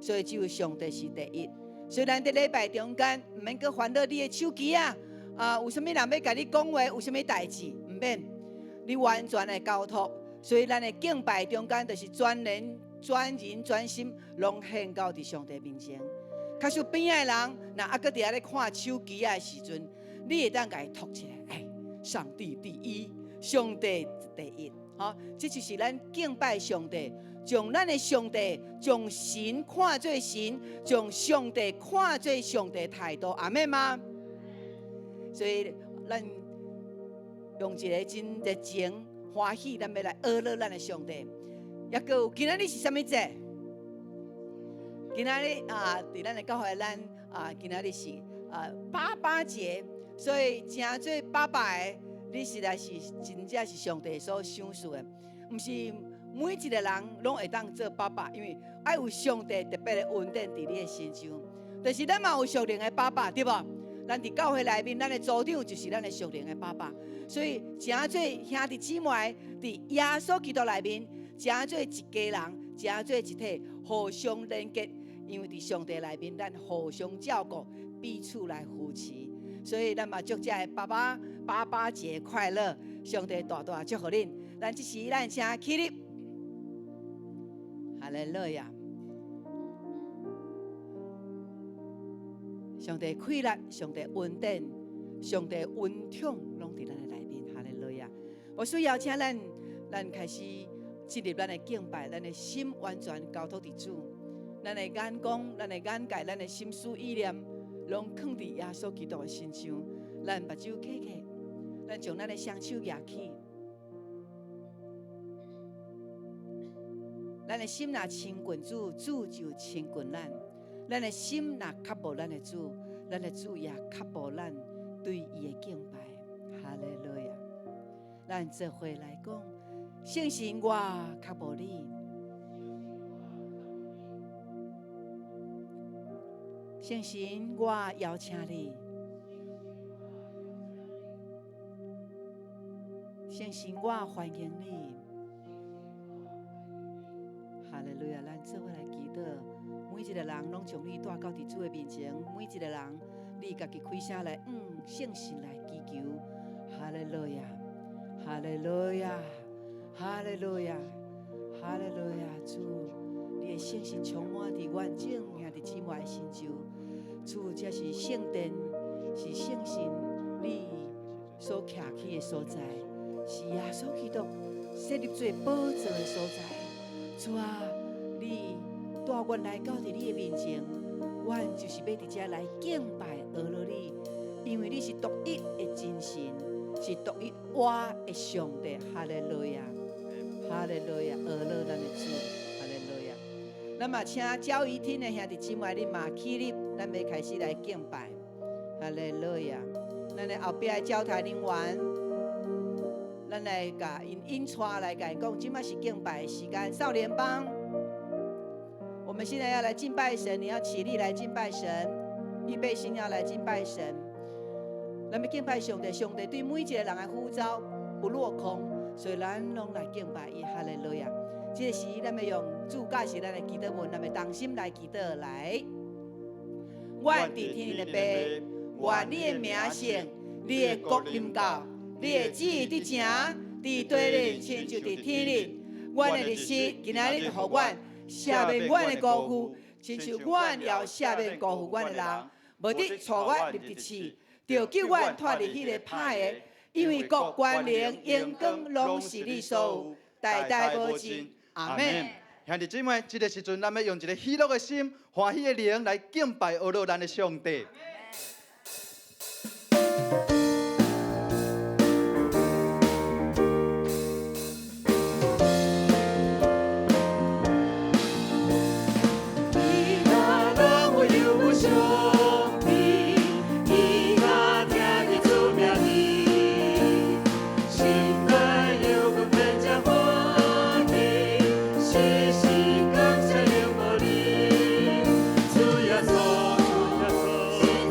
所以只有上帝是第一。所以咱佇禮拜中間，毋免閣煩惱你的手機啊，啊，有啥物人欲共你講話，有啥物代誌，毋免，你完全的交託。所以咱的敬拜中間，就是全人、全人、全心，攏獻到佇上帝面前。假使邊仔的人，若猶閣佇遐咧看手機仔的時陣，你會當共伊托一下，哎，上帝第一，上帝第一，吼，這就是咱敬拜上帝，將咱的上帝，將神看做神，將上帝看做上帝態度，阿們嗎？所以咱用一个真熱情、歡喜，咱欲來阿羅咱的上帝。抑閣有今仔日是啥物節？今仔日啊，佇咱的教會，咱啊，今仔日是啊爸爸節，所以成做爸爸的，你實在是真正是上帝所賞賜的，毋是每一个人攏會當做爸爸，因為愛有上帝特別的恩典佇你的身上。但是咱嘛有屬靈的爸爸，對無？咱佇教會內面，咱的組長就是咱的屬靈的爸爸。所以，成做兄弟姊妹，佇耶穌基督內面，成做一家人，成做一體，互相連結。因為佇上帝內面，咱互相照顧，彼此來扶持。所以，咱嘛祝這个爸爸爸爸節快樂，上帝大大祝福恁。咱這時咱請起立，哈利路亞！上帝氣力，上帝恩典，上帝恩寵，攏佇咱的內面，哈利路亞！我需要請咱，咱開始進入咱的敬拜，咱的心完全交託佇主，咱的眼光、咱的眼界、咱的心思意念，攏囥佇耶穌基督的身上。咱目睭閉起，咱將咱的雙手舉起，咱的心若親近主，主就親近咱。咱的心若渴慕咱的主，咱的主也渴慕咱對伊的敬拜。哈利路亞！咱做伙來講，聖神我渴慕你，聖神我邀請你，聖神我歡迎你。哈利路亞！咱做伙來祈禱。每一个人攏將你帶到佇主的面前，每一个人，你家己開聲來，聖神來祈求，哈利路亞，哈利路亞，哈利路亞，哈利路亞，主，你的聖神充滿佇阮眾兄弟姊妹的身上，主，這是聖殿，是聖神你所徛起的所在，是耶穌基督設立做寶座的所在，主啊，你帶阮來到佇你的面前，阮就是欲佇遮來敬拜阿羅你，因為你是獨一的真神，是獨一活的上帝。哈利路亞，哈利路亞，阿羅咱的主，哈利路亞。咱嘛請交誼廳的兄弟姊妹，恁嘛起立，咱欲開始來敬拜。哈利路亞，咱的後壁的教台人員，咱來共𪜶引帶來共𪜶講，這馬是敬拜的時間，少年班。我們現在要來敬拜神，你要起立來敬拜神，預備心要來敬拜神。咱欲敬拜上帝，上帝對每一个人的呼召不落空，所以咱攏來敬拜伊。哈利路亞！這個時，咱欲用主教示咱的祈禱文，咱欲同心來祈禱來。阮佇天頂的父，願你的名聖，你的國臨到，你的旨意得成，佇地裡親像佇天頂。阮的日食，今仔日予阮。赦免阮的辜負，親像阮也赦免辜負阮的人，無得帶阮入佇試，著救阮脫離彼个歹的，因為國權能榮光攏是你所有，代代無盡。阿們。兄弟姊妹，這个時陣，咱欲用一个喜樂的心、歡喜的靈來敬拜阿羅咱的上帝。主耶穌，主耶穌。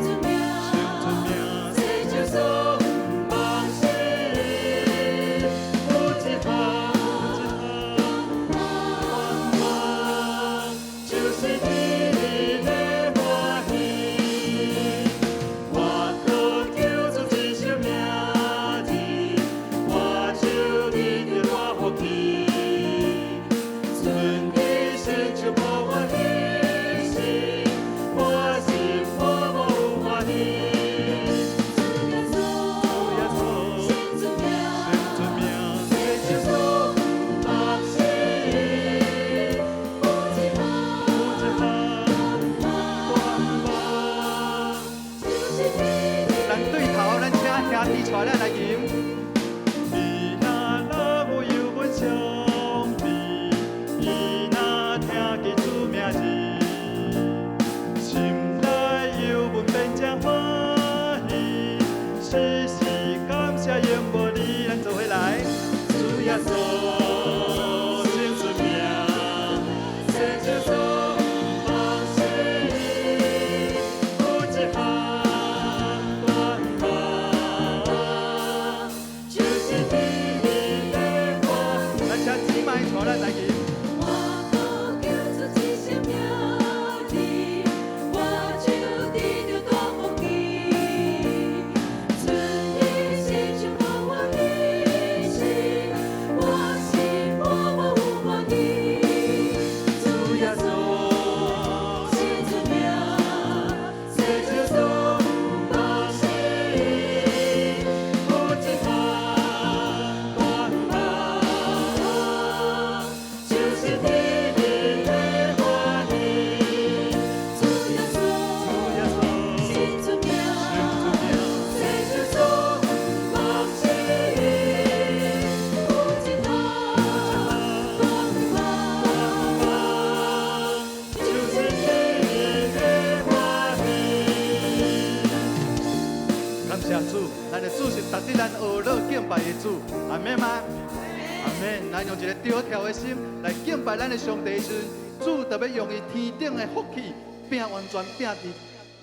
咱的主是值得咱呵咾敬拜的主，阿們嗎？阿們。咱用一个著跳的心來敬拜咱的上帝時，主特別用伊天頂的福氣，餅完全餅佇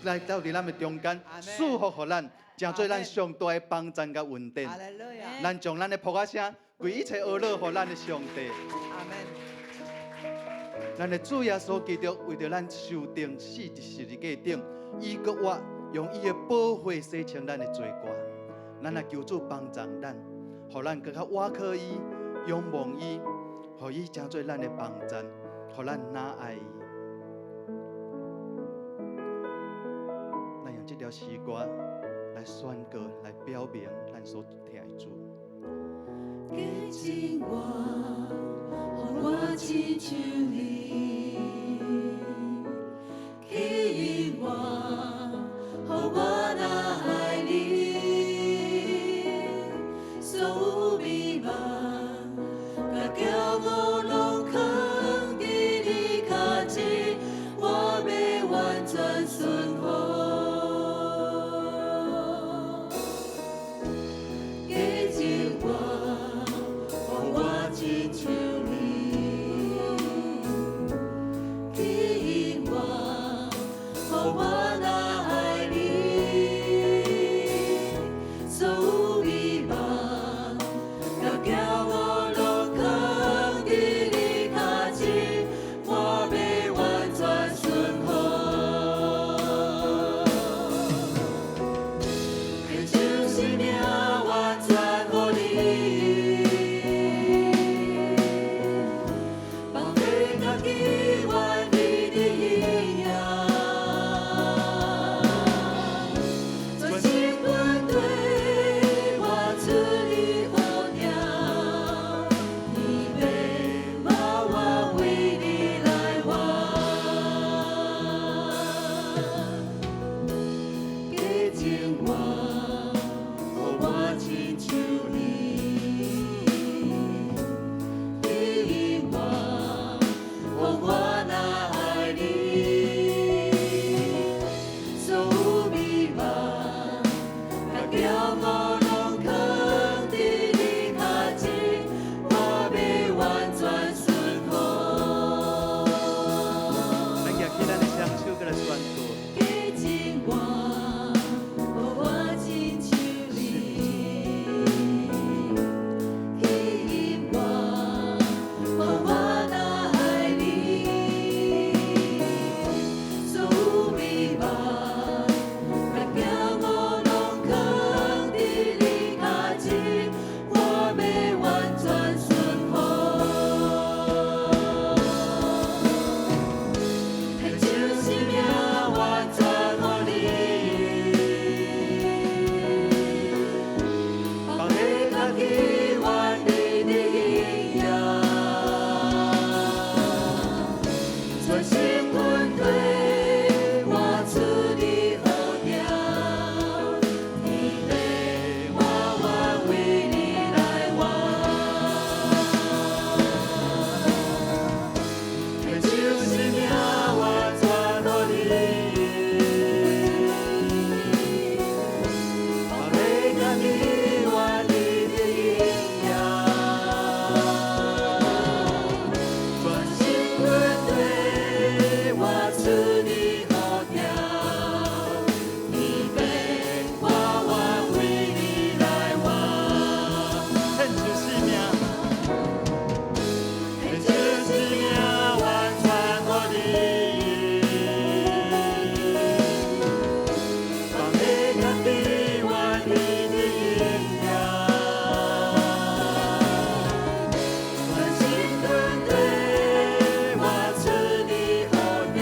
來到佇咱的中間，賜福予咱，成做咱上大的幫贊佮恩典。咱將咱的噗仔聲，歸一切呵咾予咱的上帝。阿們。咱的主耶穌基督為著咱受釘死佇十字架頂，伊閣活，用伊的寶血洗清咱的罪過。咱來求主幫助咱，予咱閣較倚靠伊，仰望伊，予伊成做咱的幫贊，予咱若愛伊。咱用這條詩歌來宣告，來表明咱所疼的主。潔淨我，予我親像你；吸引我，予我若愛你。所有美夢，佮驕傲攏囥佇你跤踭，我欲完全順服。潔淨我，予我親像你；吸引我，予我若愛你。所有美夢，佮驕傲攏囥佇你跤踭，我欲完全順服。獻上生命完全予你，放低家己，願意的榮耀，全心團隊我賜你好聽，天父我願為你來活。潔淨我，予我親像你；吸引我，予我若愛你。所有美夢，佮驕傲攏囥佇你跤踭，我欲完全順服。咱舉起咱的雙手，閣來宣告。潔淨我，予我親像你；吸引我，予我若愛你。所有美夢，佮驕傲攏囥佇你跤踭，我欲完全順服。獻上生命完全予你，放低家己，願意的榮耀，全心團隊我賜你好聽，天父我願為你來活。獻上生命完全予你，放低家己，願意的榮耀，全心團隊我賜你好聽，天父我願為你來活。獻上生命，獻上生命完全予你，放低家己，願意的榮耀，全心團隊我賜你好聽，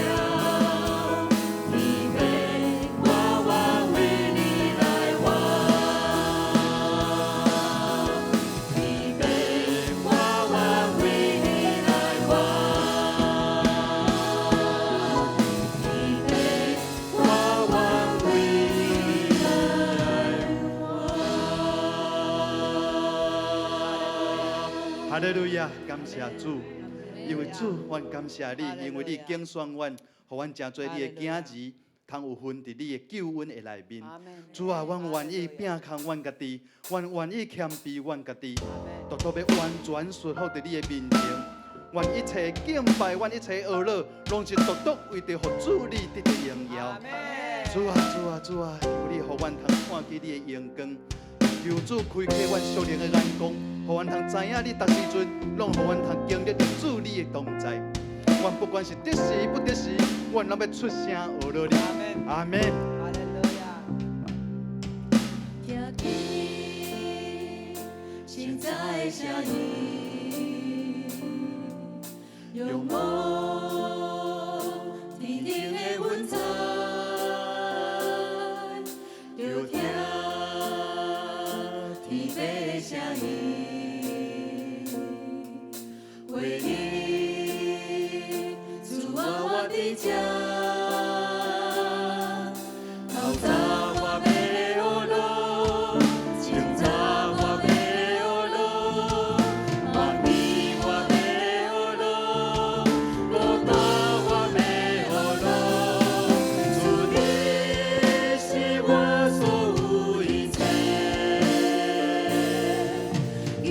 天父我願為你來活。天父我願為你來活。天父我願為你來活。哈利路亞，感謝主，因為主，阮感謝你，因為你揀選阮，予阮成做你的囝兒，通有份佇你的救恩的內面。阿門。主啊，阮願意摒空阮家己，阮願意謙卑阮家己，阿門。獨獨欲完全順服佇你的面前。阮一切敬拜，阮一切呵咾，攏是獨獨為著予主你得著榮耀。阿門。主啊，主啊，主啊，求你予阮通看見你的榮光，求主開啟阮屬靈的眼光，予阮通知影你逐時陣，攏予阮通經歷著主你的同在。阮不管是得時不得時，阮攏欲出聲呵咾你。阿門。阿門。哈利路亞。聽見實在聲音，仰望天頂的雲彩，著聽天父的聲音，話語主啊，我佇這。頭早我欲呵咾，清早我欲呵咾，晚暝我欲呵咾，孤單我欲呵咾。主你是我所有一切，求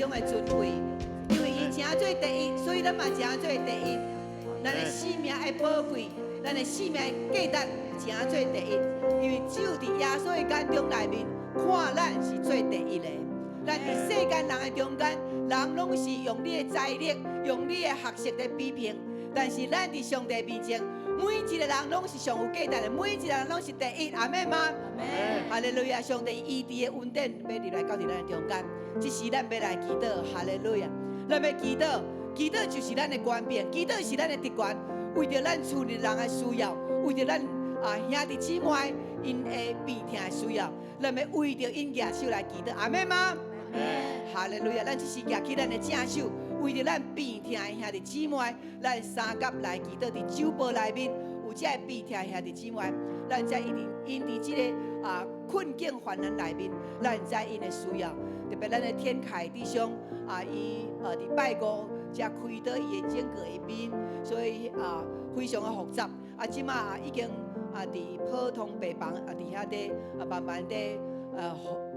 中的尊貴，因為伊成做第一，所以咱嘛成做第一。咱的生命的寶貴，咱的生命的價值成做第一，因為只有佇耶穌的眼中內面看咱是做第一的。咱佇世間人的中間，人攏是用你的財力、用你的學識來比拼，但是咱佇上帝面前，每一個人攏是上有價值的，每一個人攏是第一，阿們嗎？哈利路亞！上帝醫治的恩典欲入來到佇咱的中間，這時咱欲來祈禱，哈利路亞！咱欲祈禱，祈禱就是咱的權柄，祈禱是咱的特權，為著咱厝內人的需要，為著咱啊兄弟姊妹𪜶的病痛的需要，咱欲為著𪜶舉手來祈禱，阿們嗎？哈利路亞！咱這時舉起咱的正手，為著咱病痛的兄弟姊妹，咱相佮來祈禱。佇酒吧內面有這个病痛的兄弟姊妹，咱知𪜶𪜶佇這个啊困境患難內面，咱知𪜶的需要。特別咱的天凱弟兄啊，伊佇拜五才開刀伊的整個的面，所以啊非常的複雜。啊，這馬啊已經啊佇普通病房啊佇遐佇啊慢慢佇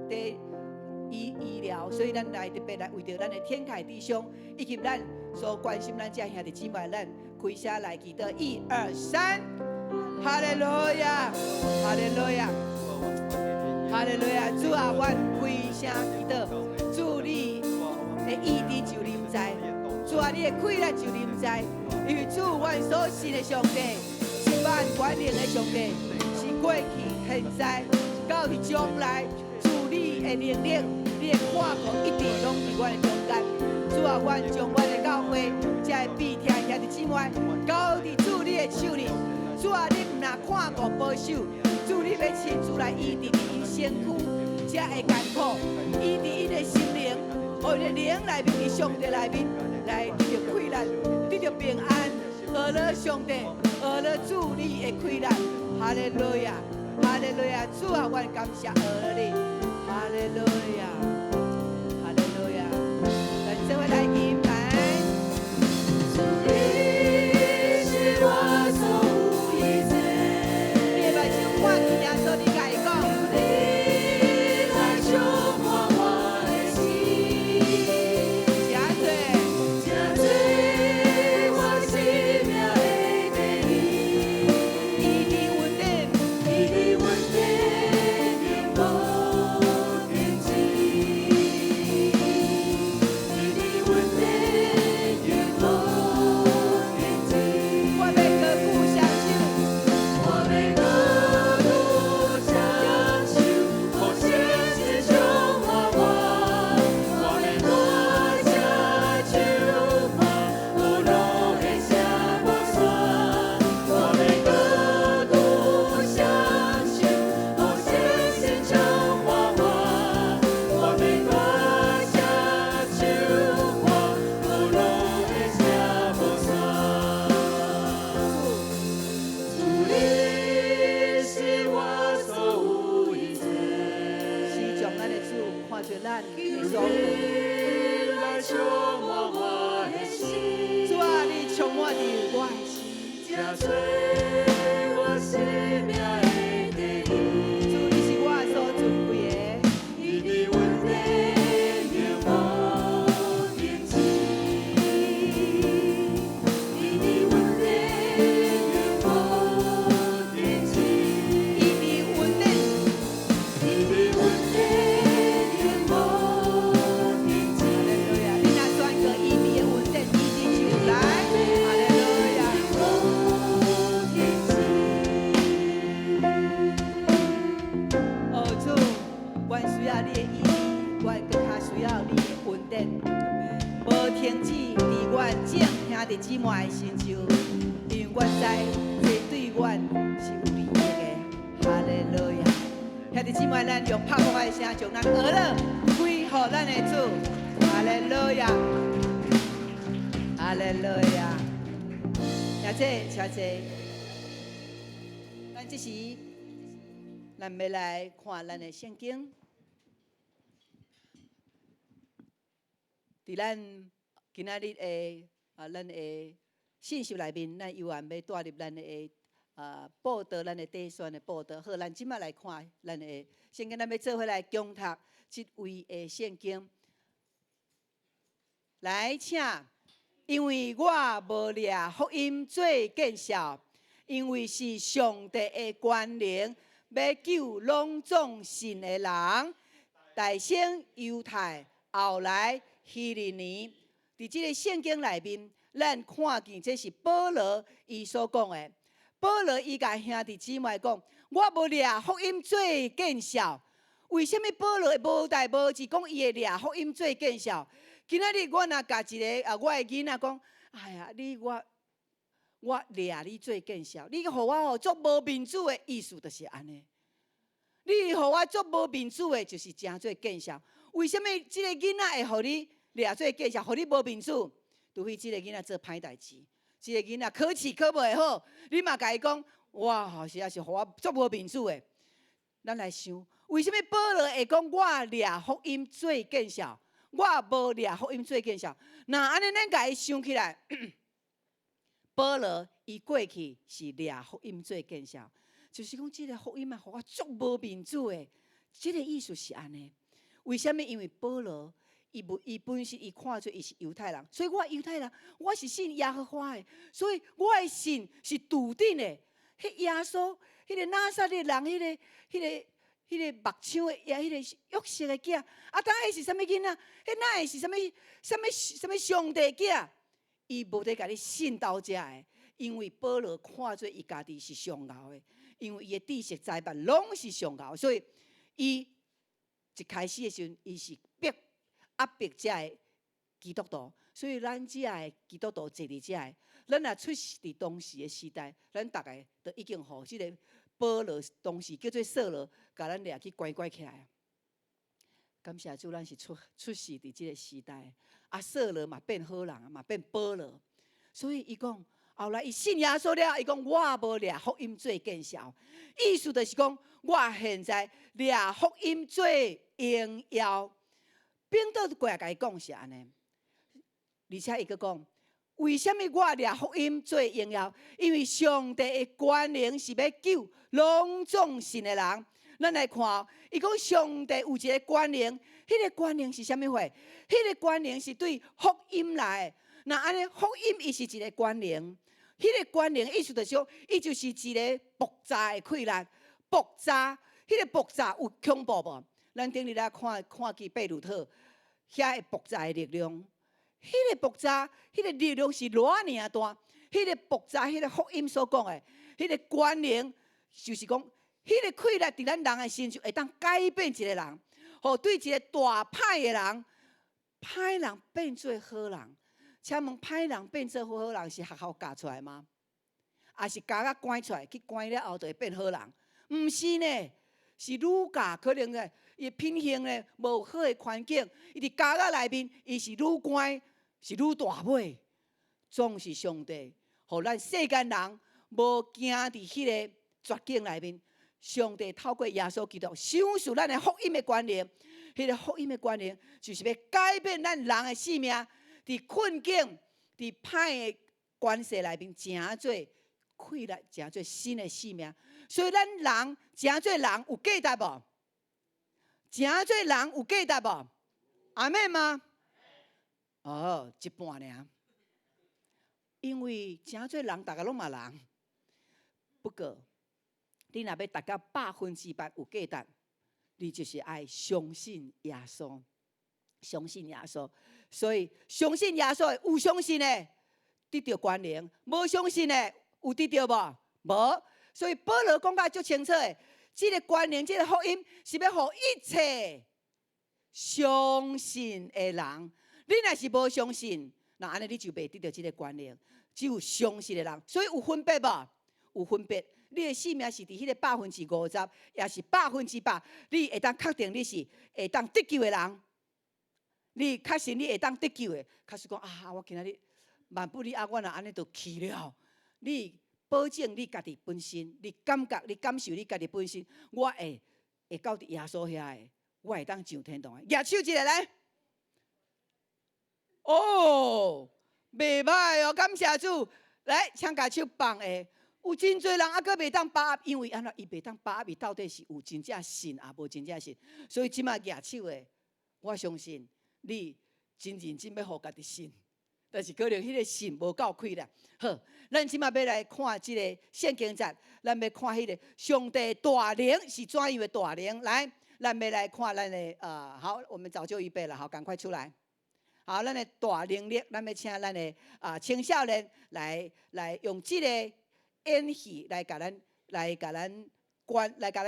佇醫療，所以咱來特別來為著咱的天凱弟兄，以及咱所關心咱這兄弟姊妹，咱開聲來祈禱，一二三，哈利路亞，哈利路亞，哈利路亞，主啊，阮開聲祈禱，主你的醫治就臨在，主啊，你的氣力就臨在，因為主阮所信的上帝是萬全能的上帝，是過去、現在到佇將來。主你的能力，你的看顧一直攏佇阮的中間。主啊，阮將阮的教會，這个病痛兄弟姊妹，交佇主你的手裡。主啊，你毋但看顧保守，主你欲親自來醫治佇𪜶身軀，才會艱苦，醫治𪜶的心靈，予𪜶的靈內面佇上帝內面來得著氣力，得著平安。學了上帝，學了主你的氣力。哈利路亞，哈利路亞，主啊，阮感謝阿羅你。哈利路亞，哈利路亞，咱這位來敬拜。主你是我所有一切，你的目睭看見耶穌，你共伊講。你來充滿我的心，誠做，成做我生命的第一，醫治恩典，醫治恩典永無停止，醫治恩典永無停止。我欲高舉雙手，我欲高舉雙手，予聖靈充滿我。我欲大聲唱歌，有路的聲無煞。我欲高舉雙手，予聖靈充滿我。我欲大聲唱歌，有路的聲無煞。主你是我所有一切，是將咱的主看做咱的求所你來充滿我的心，主啊，你充滿佇我的心，成做我生命的第一。主，你是我所尊貴的。醫治恩典永無停止，醫治恩典永無停止，醫治恩典，醫治恩典永無停止。哈利路亞！你若宣告醫治的恩典，醫治就來，哈利路亞！無停止。哦，主，阮需要你的醫治，阮更較需要你的恩典，無停止佇阮眾兄弟姊妹的身上，因為阮知這對阮是有利益的。哈利路亞！兄弟姊妹，咱用拍鼓的聲，將咱阿樂歸予咱的主。哈利路亞！哈利路亞！兄弟，請坐。咱這時，咱欲來看咱的聖經。佇咱今仔日的啊，咱的信息內面，咱猶原欲帶入咱的啊報道，咱的短宣的報道。好，咱這馬來看咱的聖經，咱欲做伙來共讀這位的聖經。來，請，因為我無掠福音做見笑，因為是上帝的權能，欲救攏總信的人，大先猶太，後來希利尼。佇這個聖經內面，咱看見這是保羅伊所講的。保羅伊共兄弟姊妹講：我無掠福音做見笑。為啥物保羅會無代無誌講伊會掠福音做見笑？今仔日我若共一个啊，我的囡仔講：哎呀，你我我掠你做見笑，你予我吼足無面子的意思就是按呢。你予我足無面子的，就是成做見笑。為啥物這个囡仔會予你掠做見笑，予你無面子？除非這个囡仔做歹代誌，這个囡仔考試考袂好，你嘛共伊講，哇，實在是予我足無面子的。咱來想，為啥物保羅會講我掠福音做見笑？我無掠福音做見笑。若按呢，咱共伊想起來，保羅伊過去是掠福音做見笑，就是講這个福音啊，予我足無面子的。這个意思是按呢。為啥物？因為保羅伊無伊本身伊看做伊是猶太人，所以我猶太人，我是信耶和華的，所以我的信是篤定的。彼耶穌，彼个拿撒勒人，彼个、彼个、彼个木匠的，也彼个約瑟的囝，啊，當彼是啥物囡仔？彼哪會是啥物、啥物、啥物上帝囝？伊無咧共你信到遮的，因為保羅看做伊家己是上𠢕的，因為伊的知識財物攏是上𠢕，所以伊一開始的時陣，伊是逼壓迫遮的基督徒，所以咱遮的基督徒坐佇遮的，咱若出世佇當時的時代，咱逐个都已經予這个保羅當時叫做掃羅，共咱掠去關關起來。感謝主，咱是出世佇這个時代，啊，掃羅嘛變好人，嘛變保羅，所以伊講後來伊信耶穌了，伊講我無掠福音做見笑，意思就是講我現在掠福音做榮耀。反倒過來共伊講是按呢，而且伊閣講，為啥物我掠福音做榮耀？因為上帝的權能是欲救攏總信的人。咱來看，伊講上帝有一个權能，彼个權能是啥物貨？彼个權能是對福音來的。若按呢，福音伊是一个權能，彼个權能意思就是講，伊就是一个爆炸的氣力，爆炸，彼个爆炸有恐怖無？咱頂日來看看見貝魯特遐個爆炸的力量，彼个爆炸，彼个力量是偌爾大？彼个爆炸，彼个福音所講的，彼个權能，就是講，彼个氣力佇咱人的身上會當改變一个人，予對一个大歹的人，歹人變做好人。請問歹人變做好人是學校教出來嗎？抑是監獄關出來，去關了後就會變好人？毋是呢，是愈教可能呢，伊品行呢無好的環境，伊佇監獄內面，伊是愈關是愈大尾。總是上帝，予咱世間人無行佇彼个絕境內面。上帝透過耶穌基督賞賜咱的福音的權能，彼个福音的權能就是欲改變咱人的性命，佇困境、佇歹的關係內面，成做氣力，成做新的生命。所以咱人成做人有價值無？成做人有價值無？阿們嗎？哦，一半爾。因為成做人，逐个攏嘛人。不過，你若欲達到100%有價值，你就是愛相信耶穌，相信耶穌。所以，相信耶穌的有相信的得著權能，無相信的有得著無？無。所以保羅講甲足清楚的，這个權能，這个福音是欲予一切相信的人。你若是無相信，那按呢你就袂得著這个權能。只有相信的人，所以有分別無？有分別。你的生命是佇彼个50%，抑是100%？你會當確定你是會當得救的人？你確信你會當得救的？假使講啊，我今仔日萬不利啊，我若按呢就去了。你保證你家己本身，你感覺、你感受你家己本身，我會到佇耶穌遐的，我會當上天堂的。舉手一下來。哦，袂歹哦，感謝主。來，請共手放下。有真濟人猶閣袂當把握，因為按怎？伊袂當把握，伊到底是有真正信，抑無真正信。所以這擺舉手的，我相信你真認真欲予家己信，但是可能彼个信無夠氣力。好，咱這馬欲來看這个聖經節，咱欲看彼个上帝大能是怎樣的大能。來，咱欲來看咱的好，我們早就預備了，好，趕快出來。好，咱的大能力，咱欲請咱的青少年來用這个演戲來共咱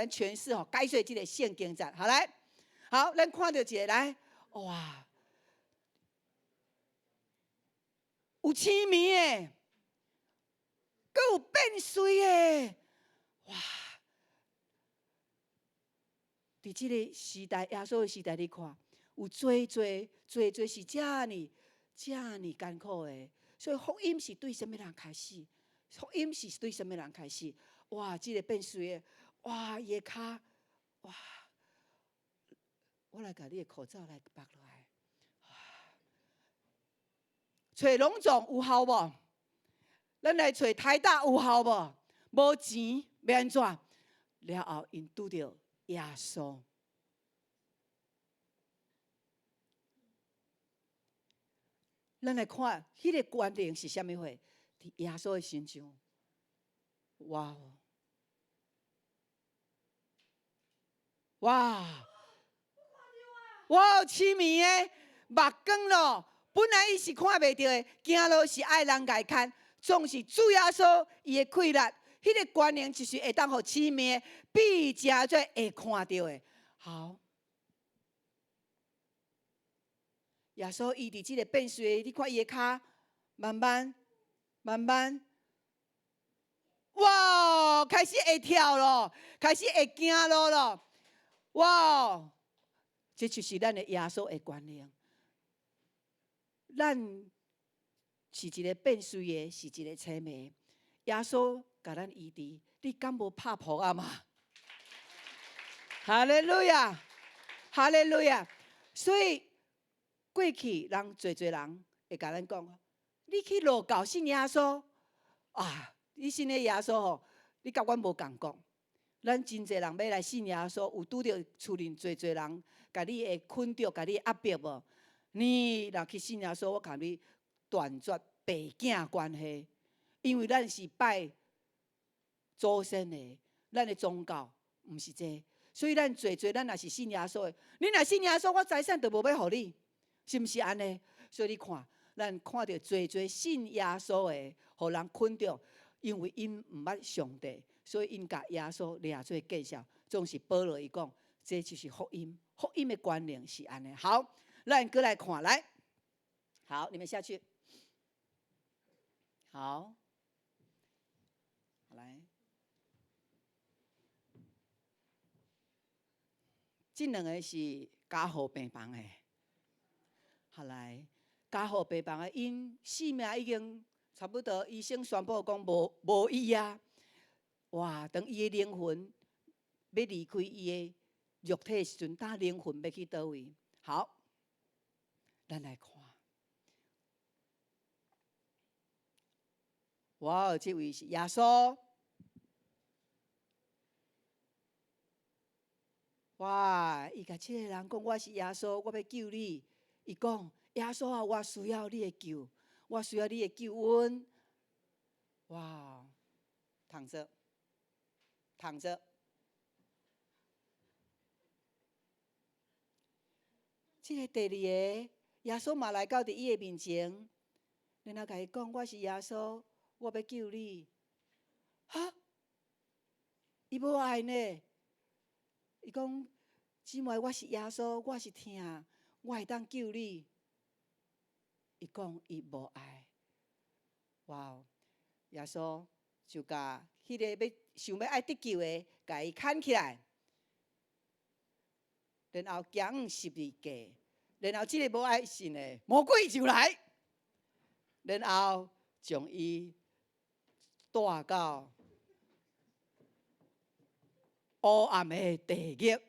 詮釋吼，解說這個聖經節。好來，好，咱看著一个來，哇！有青盲的，閣有變媠的，哇！佇這个時代，耶穌的時代，你看，有濟濟濟濟是遮爾遮爾艱苦的，所以福音是對啥物人開始？福音是對啥物人開始？哇！這个變媠的，哇！伊的跤，哇！我來共你的口罩來縛落來。揣榮總有效無？咱來揣台大有效無？無錢欲按怎？了後𪜶拄著耶穌。咱來看彼个權能是啥物貨？佇耶穌的身上。哇！哇！哇！痴迷的目光咯！本來伊是看袂著的，行路是愛人共伊牽，總是主耶穌伊的氣力，彼个權能就是會當予痴迷的變成做會看著的。好，耶穌伊佇這个變媠的，你看伊的跤慢慢慢慢，哇，開始會跳咯，開始會行路咯，哇！這就是咱的耶穌的權能。咱是一个變媠的，是一个痴迷。耶穌共咱醫治，你敢無拍噗仔嗎？哈利路亞，哈利路亞。所以過去人濟濟人會共咱講：你去路教信耶穌啊！你信的耶穌吼，你佮阮無仝國。咱真濟人欲來信耶穌，有拄著厝裡濟濟人，共你會困著，共你壓迫無？你若去信耶穌，我共你斷絕爸囝關係，因為咱是拜祖先的，咱的宗教毋是這個，所以咱濟濟咱若是信耶穌的，你若信耶穌，我財產就無欲予你，是毋是按呢？所以你看，咱看著濟濟信耶穌的，予人困著，因為𪜶毋捌上帝，所以𪜶共耶穌掠做見笑。總是保羅伊講，這就是福音，福音的觀念是按呢。好。咱閣來看來，好，你們下去。好，來，這兩个是加護病房的。好來，加護病房的，𪜶性命已經差不多，醫生宣布講無無醫啊。哇！當伊的靈魂欲離開伊的肉體的時陣，當靈魂欲去佗位？好。咱來看，哇！這位是耶穌，哇！伊共這个人講：我是耶穌，我欲救你。伊講：耶穌啊，我需要你的救，我需要你的救恩。哇！躺著，躺著。這个第二个，耶穌嘛來到佇伊的面前，然後共伊講：我是耶穌，我欲救你。哈？伊無愛呢？伊講：姊妹，我是耶穌，我是疼，我會當救你。伊講伊無愛。哇！耶穌就共彼个欲想欲愛得救的，共伊牽起來。然後行十字架，然後這个無愛信的魔鬼就來，然後將伊帶到黑暗的地獄。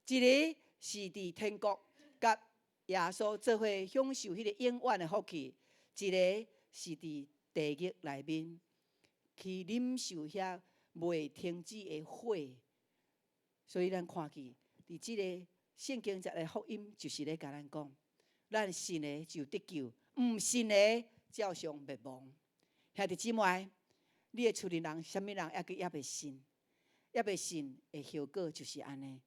一个是佇天國，佮耶穌做伙享受彼个永遠的福氣；一个是佇地獄內面去忍受遐袂停止的火。所以咱看見，佇這个聖經節的福音，就是咧共咱講，咱信的就得救，毋信的照常滅亡。兄弟姊妹，你的厝裡人，啥物人猶閣猶未信，猶未信的後果就是按呢。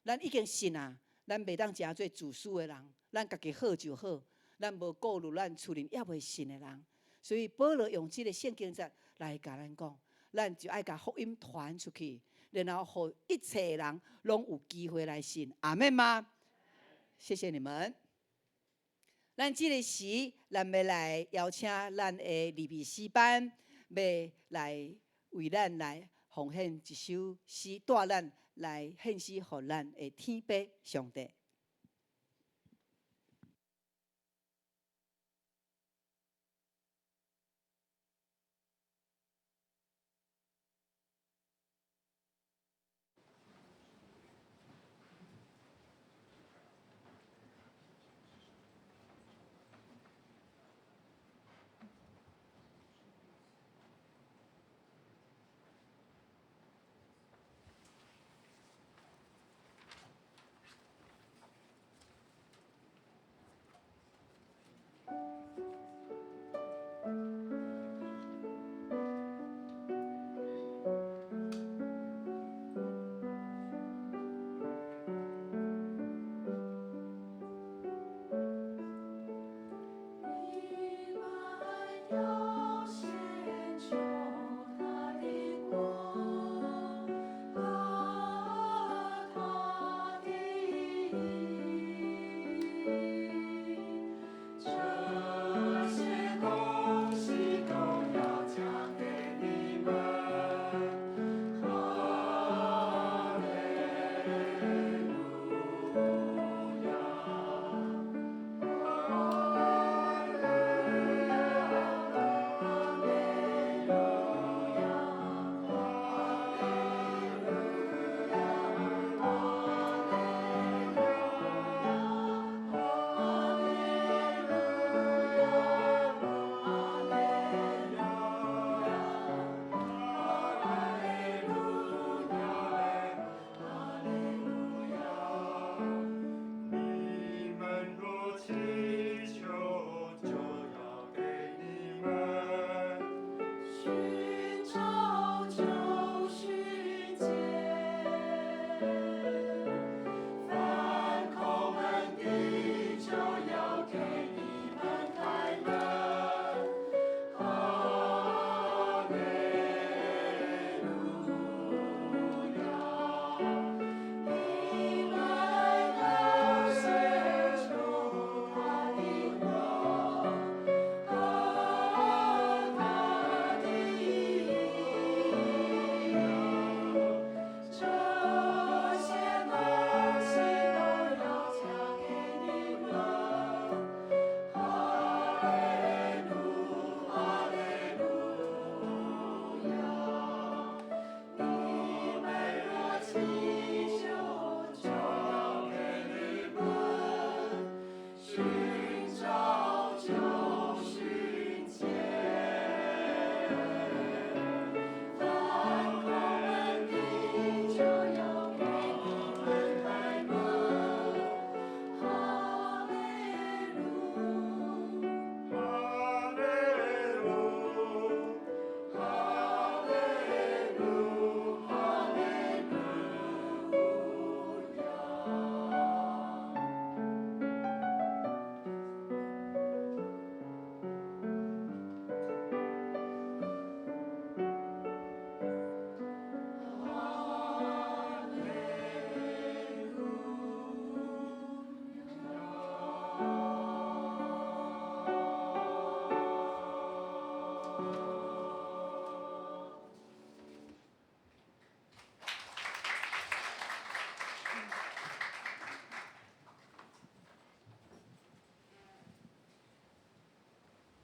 咱已經信啊，咱袂當成做自私的人，咱家己好就好，咱無顧慮咱厝裡猶未信的人。所以保羅用這个聖經節來共咱講，咱就愛共福音傳出去，然後予一切人攏有機會來信。阿們嗎？謝謝你們。咱這個時，咱欲來邀請咱的利未詩班，欲來為咱來奉獻一首詩，帶咱來獻詩予咱的天父上帝。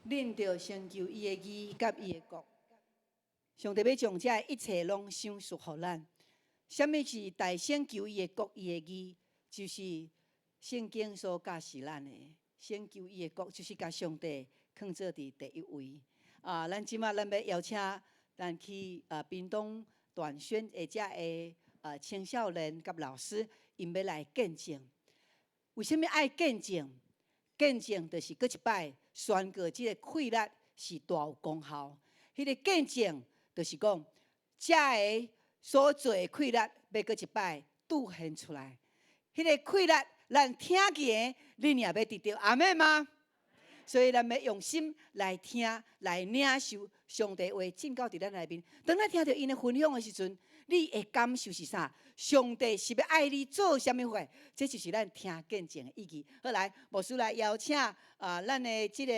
恁著先求伊的義佮伊的國，上帝欲將這一切攏賞賜予咱。啥物是大先求伊的國，伊的義，就是聖經所教示咱的。先求伊的國，就是共上帝囥做佇第一位。啊，咱這馬咱欲邀請咱去屏東短宣的遮的青少年佮老師，𪜶欲來見證。為啥物愛見證？見證就是閣一擺宣告這个氣力是大有功效。彼个見證就是講，遮个所做的氣力欲閣一擺拄現出來。彼个氣力，咱聽見，恁也欲得著，阿們嗎？所以咱欲用心來聽，來領受上帝話進到佇咱內面。當咱聽著𪜶的分享的時陣，你會感受是啥？上帝是欲愛你做啥物貨？這就是咱聽見證的意義。好來，牧師來邀請啊，咱的這个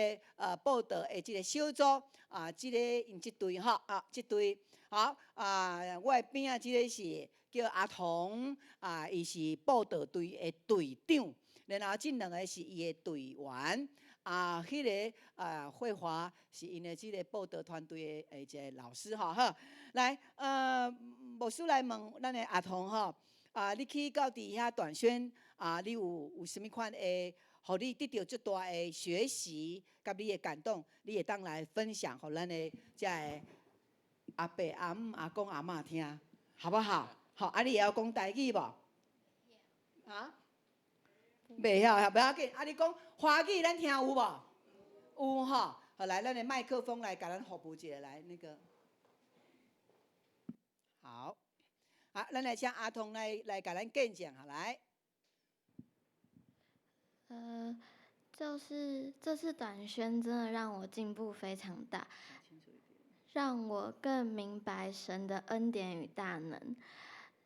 報道的這个小組啊，這个𪜶這隊吼啊，這隊好啊，我的邊仔這个是叫阿童啊，伊是報道隊的隊長，然後這兩个是伊的隊員。啊，彼个啊，慧華是𪜶的這个報道團隊的一个老師吼，好，來，牧師來問咱的阿童吼，啊，你去到佇遐短宣啊，你有啥物款的，予你得著足大的學習，佮你的感動，你會當來分享，予咱的遮个阿伯、阿姆、阿公、阿嬤聽，好不好？好，啊，你會曉講台語無？啊？袂曉，無要緊。啊，你講華語，咱聽有無？有吼。好，來，咱的麥克風來共咱服務一下，來那個。好，好，咱來請阿童來共咱見證，好來。就是這次短宣真的讓我進步非常大，讓我更明白神的恩典與大能。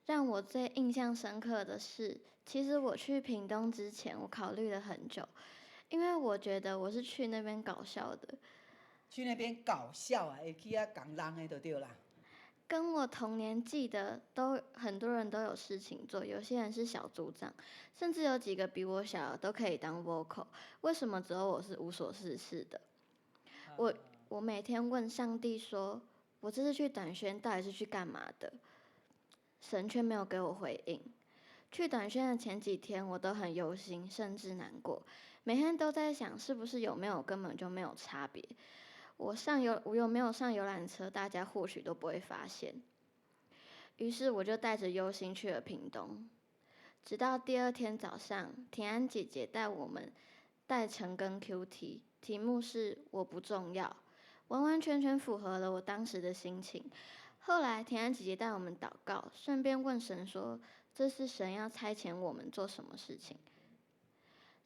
讓我最印象深刻的是，其實我去屏東之前，我考慮了很久，因為我覺得我是去那邊搞笑的。去那邊搞笑啊，會去遐講人的就對啦。跟我同年紀的都很多人都有事情做，有些人是小組長，甚至有幾個比我小的都可以當 vocal，為什麼只有我是無所事事的？我每天問上帝說，我這次去短宣到底是去幹嘛的？神卻沒有給我回應。去短宣的前幾天，我都很憂心，甚至難過，每天都在想，是不是有沒有根本就沒有差別。我有沒有上遊覽車，大家或許都不會發現。於是我就帶着憂心去了屏東。直到第二天早上，田安姐姐帶我們帶晨更 QT，題目是我不重要，完完全全符合了我當時的心情。後來田安姐姐帶我們禱告，順便問神說：“這次神要差遣我們做什麼事情？”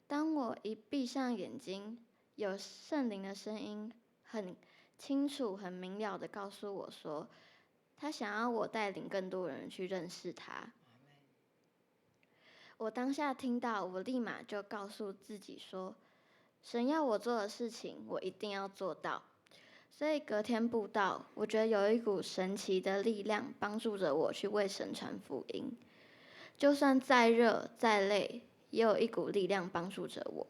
當我一閉上眼睛，有聖靈的聲音很清楚、很明了的告訴我說，他想要我帶領更多人去認識他。我當下聽到，我立馬就告訴自己說，神要我做的事情，我一定要做到。所以隔天布道，我覺得有一股神奇的力量幫助着我去為神傳福音。就算再熱再累，也有一股力量幫助着我。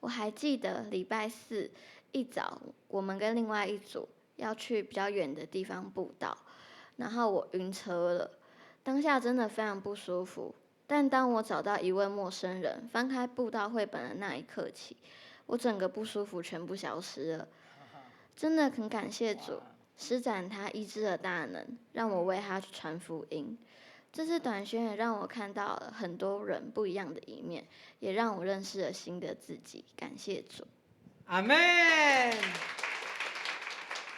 我還記得禮拜四一早，我們跟另外一組要去比較遠的地方布道，然後我暈車了，當下真的非常不舒服。但當我找到一位陌生人，翻開布道繪本的那一刻起，我整個不舒服全部消失了。真的很感謝主施展他醫治的大能，讓我為他去傳福音。這次短宣也讓我看到了很多人不一樣的一面，也讓我認識了新的自己。感謝主。阿們。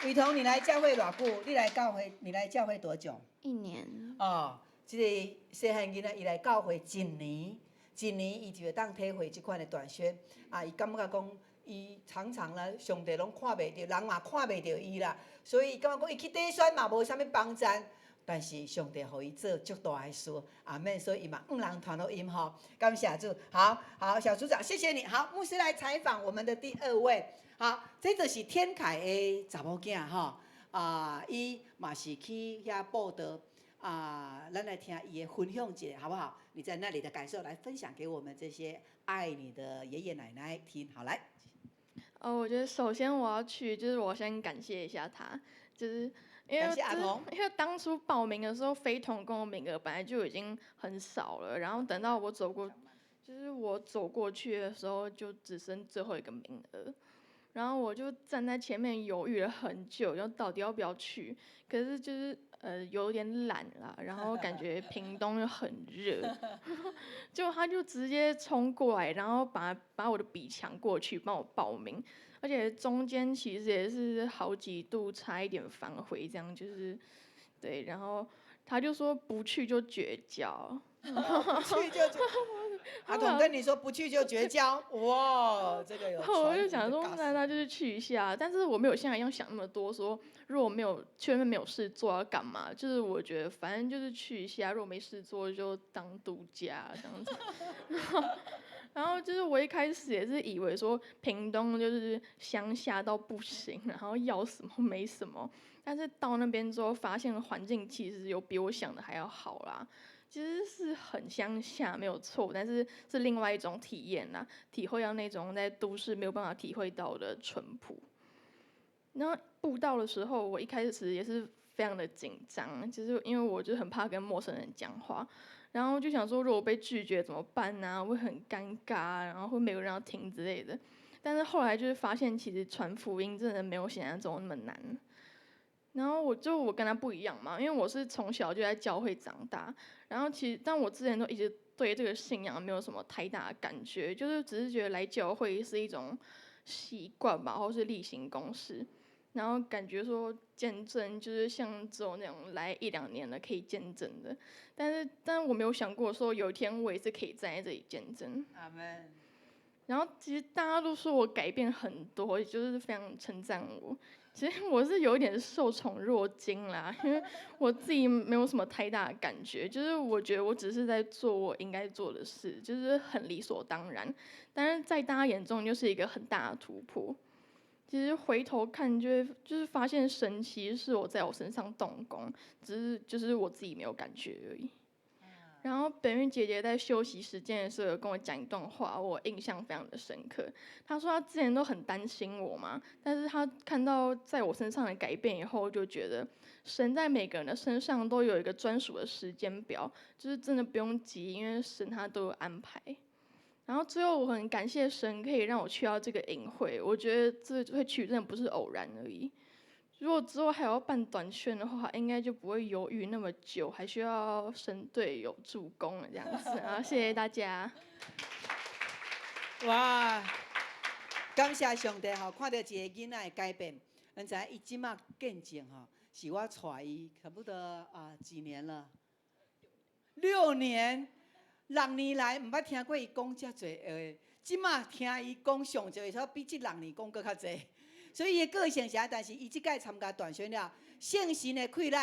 偉彤，你來教會偌久？你來教會，你來教會多久？一年。哦，這个細漢囡仔，伊來教會一年，一年伊就會當體會這款的短宣。啊，伊感覺講，伊常常咧，上帝攏看袂著，人嘛看袂著伊啦，所以伊感覺講，伊去短宣嘛無啥物幫贊。但是上帝予伊做足大的事，阿們，所以伊嘛向人傳福音吼，感謝主。好好，小組長，謝謝你。好，牧師來採訪我們的第二位。好，這就是天凱的查某囝吼，啊，伊嘛是去遐報道啊，咱來聽伊的分享一下，好不好？你在那裡的感受，來分享給我們這些愛你的爺爺奶奶聽。好，來。哦，我覺得首先我要去，就是我先感謝一下他，就是因為當初報名的時候，非同工的名額本來就已經很少了，然後等到我走過，就是我走過去的時候，就只剩最後一個名額，然後我就站在前面猶豫了很久，就到底要不要去。可是就是有点懒啦，然后感觉屏东又很热，就他就直接冲过来，然后把我的笔抢过去帮我报名，而且中间其实也是好几度差一点反悔，这样就是，对，然后他就说不去就绝交。不去就绝，阿童跟你说不去就绝交，哇，这个有。我就想说，那就是去一下，但是我没有像一样想那么多，说如果没有去那边没有事做要干嘛？就是我觉得反正就是去一下，如果没事做就当度假这样子。然后就是我一开始也是以为说屏东就是乡下到不行，然后要什么没什么，但是到那边之后发现环境其实有比我想的还要好啦。其实是很乡下没有错，但是是另外一种体验呐，体会到那种在都市没有办法体会到的淳朴。然后布道的时候，我一开始也是非常的紧张，就是因为我就很怕跟陌生人讲话，然后就想说如果被拒绝怎么办呢？会很尴尬，然后会没有人要听之类的。但是后来就是发现，其实传福音真的没有想象中那么难。然后我跟他不一样嘛，因为我是从小就在教会长大，然后其实但我之前都一直对这个信仰没有什么太大的感觉，就是只是觉得来教会是一种习惯吧，或是例行公事，然后感觉说见证就是像只有那种来一两年的可以见证的，但是我没有想过说有一天我也是可以站在这里见证。阿门。然后其实大家都说我改变很多，就是非常称赞我。其实我是有一点受宠若惊啦，因为我自己没有什么太大的感觉，就是我觉得我只是在做我应该做的事，就是很理所当然。但是在大家眼中就是一个很大的突破。其实回头看就会就是发现神其实是有在我身上动工，只是就是我自己没有感觉而已。然后本玉姐姐在休息时间的时候有跟我讲一段话，我印象非常的深刻。她说她之前都很担心我嘛，但是她看到在我身上的改变以后，就觉得神在每个人的身上都有一个专属的时间表，就是真的不用急，因为神他都有安排。然后最后我很感谢神可以让我去到这个营会，我觉得这会去真的不是偶然而已。如果之后还要办短宣的话，应该就不会犹豫那么久，还需要神队友助攻这样子啊！谢谢大家。哇，感谢上帝吼，看到一个囡仔的改变，咱知影伊這馬見證吼，是我帶伊差不多啊幾年了，六年，六年來毋捌聽過伊講遮濟話，這馬聽伊講上濟，說比這六年講閣較濟。所以伊的個性是按呢，但是伊這擺參加短宣了，聖神的氣力，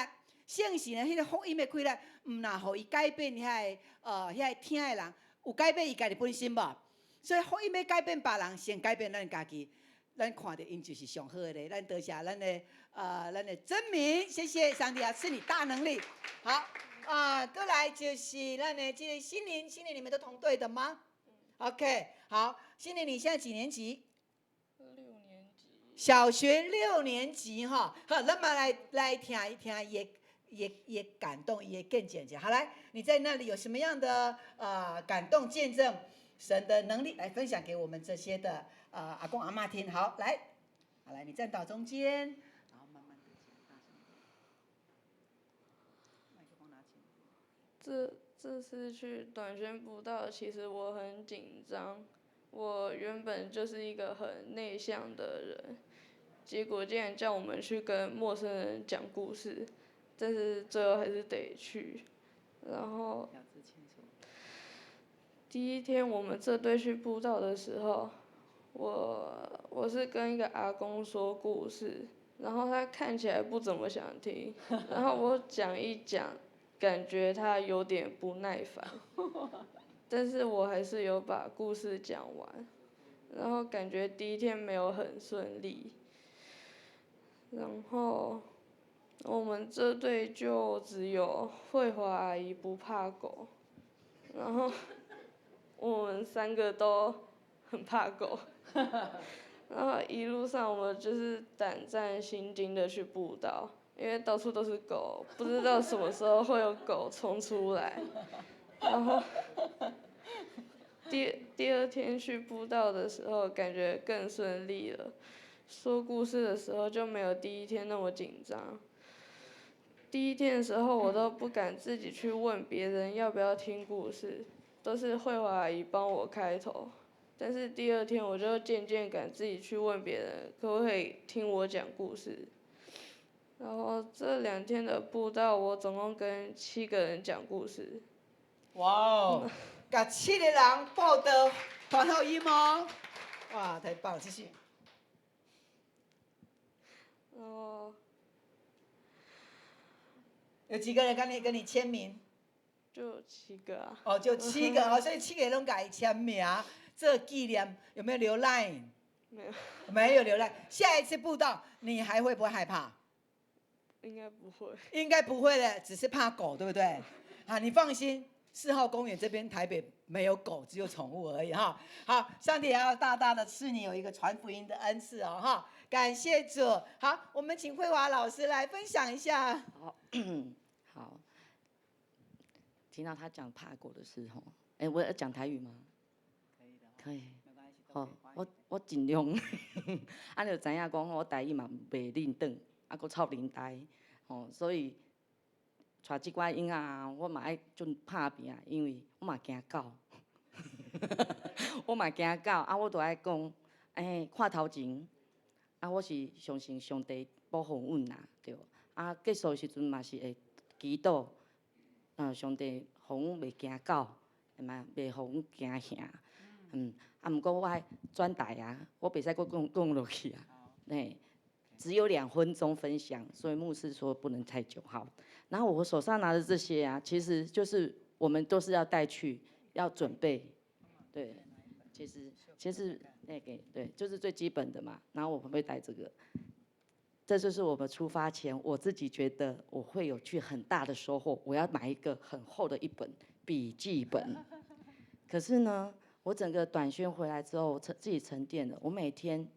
聖神的彼个福音的氣力，毋若予伊改變遐個聽的人，有改變伊家己本身無？所以福音欲改變別人，先改變咱家己。咱看著𪜶就是上好的咧，咱多謝咱的真明，謝謝上帝啊，賜你大能力。好啊，過來就是咱的這個心靈，心靈你們都同隊的嗎？OK，好，心靈你現在幾年級？六年級。小學六年級哈，好，咱嘛來聽一聽伊的感動，伊的見證者。好，來，你在那裡有什麼樣的感動見證神的能力來分享給我們這些的阿公阿嬤聽？好，來，好來，你站到中間，然後慢慢的講，大聲一點，麥克風拿前。這次去短宣布道，其實我很緊張。我原本就是一個很內向的人，結果竟然叫我們去跟陌生人講故事，但是最後還是得去。然後第一天我們這隊去布道的時候，我是跟一個阿公說故事，然後他看起來不怎麼想聽，然後我講一講，感覺他有點不耐煩。但是我還是有把故事講完，然後感覺第一天沒有很順利，然後我們這隊就只有慧華阿姨不怕狗，然後我們三個都很怕狗，然後一路上我們就是膽戰心驚的去布道，因為到處都是狗，不知道什麼時候會有狗衝出來。然後第二天去布道的時候，感覺更順利了。說故事的時候就沒有第一天那麼緊張。第一天的时候，我都不敢自己去问别人要不要听故事，都是慧华阿姨帮我开头。但是第二天，我就渐渐敢自己去问别人，可不可以听我讲故事。然后这2天的布道，我总共跟七个人讲故事。哇哦，共七个人布道传福音哦！哇，太棒了，继续。哦。有几个人跟你签名？就七个啊。哦，就七个哦，所以七个攏共伊签名做紀念，有沒有留 line？沒有。沒有留 line。下一次布道，你還會不會害怕？應該不會。應該不會的，只是怕狗，對不對？啊，你放心，4號公園這邊台北沒有狗，只有寵物而已哈。好，上帝也要大大的賜你有一個傳福音的恩賜哦哈。感謝主。好，我們請慧華老師來分享一下。好，好。聽到他講怕狗的時候，哎，我要講台語嗎？可以的。可以。好，我盡量。啊，你就知影講，我台語嘛袂輪轉，啊，閣臭奶呆，吼，所以帶這寡嬰仔，我嘛愛盡拍拚，因為我嘛驚狗，我嘛驚狗，啊，我都愛講，欸，看頭前，啊，我是相信上帝保護阮啦，對。啊，結束的時陣嘛是會祈禱，啊，上帝予阮袂驚狗，嘛袂予阮驚嚇。啊，毋過我愛轉台啊，我袂使閣講講落去啊，嘿，只有2分鐘分享，所以牧師說不能太久。好，然後我手上拿的這些啊，其實就是我們都是要帶去，要準備，對，其實那個對，就是最基本的嘛。然後我們會帶這個，這就是我們出發前，我自己覺得我會有去很大的收穫。我要買一個很厚的一本筆記本，可是呢，我整個短宣回來之後，自己沉澱了，我每天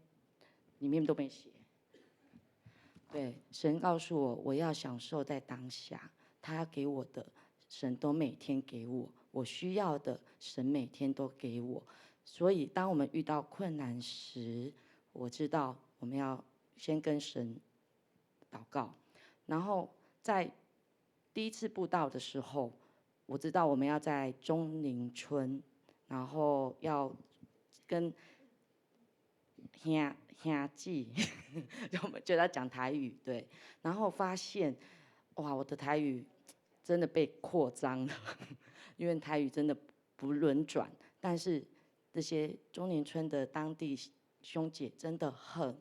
裡面都沒寫。對，神告訴我，我要享受在當下，他要給我的，神都每天給我，我需要的，神每天都給我。所以，當我們遇到困難時，我知道我們要先跟神禱告。然後，在第一次布道的時候，我知道我們要在中林村，然後要跟兄兄姊，就我們就在講台語，對。然後發現，哇，我的台語真的被擴張了，因為台語真的不輪轉。但是這些中林村的當地兄姐真的很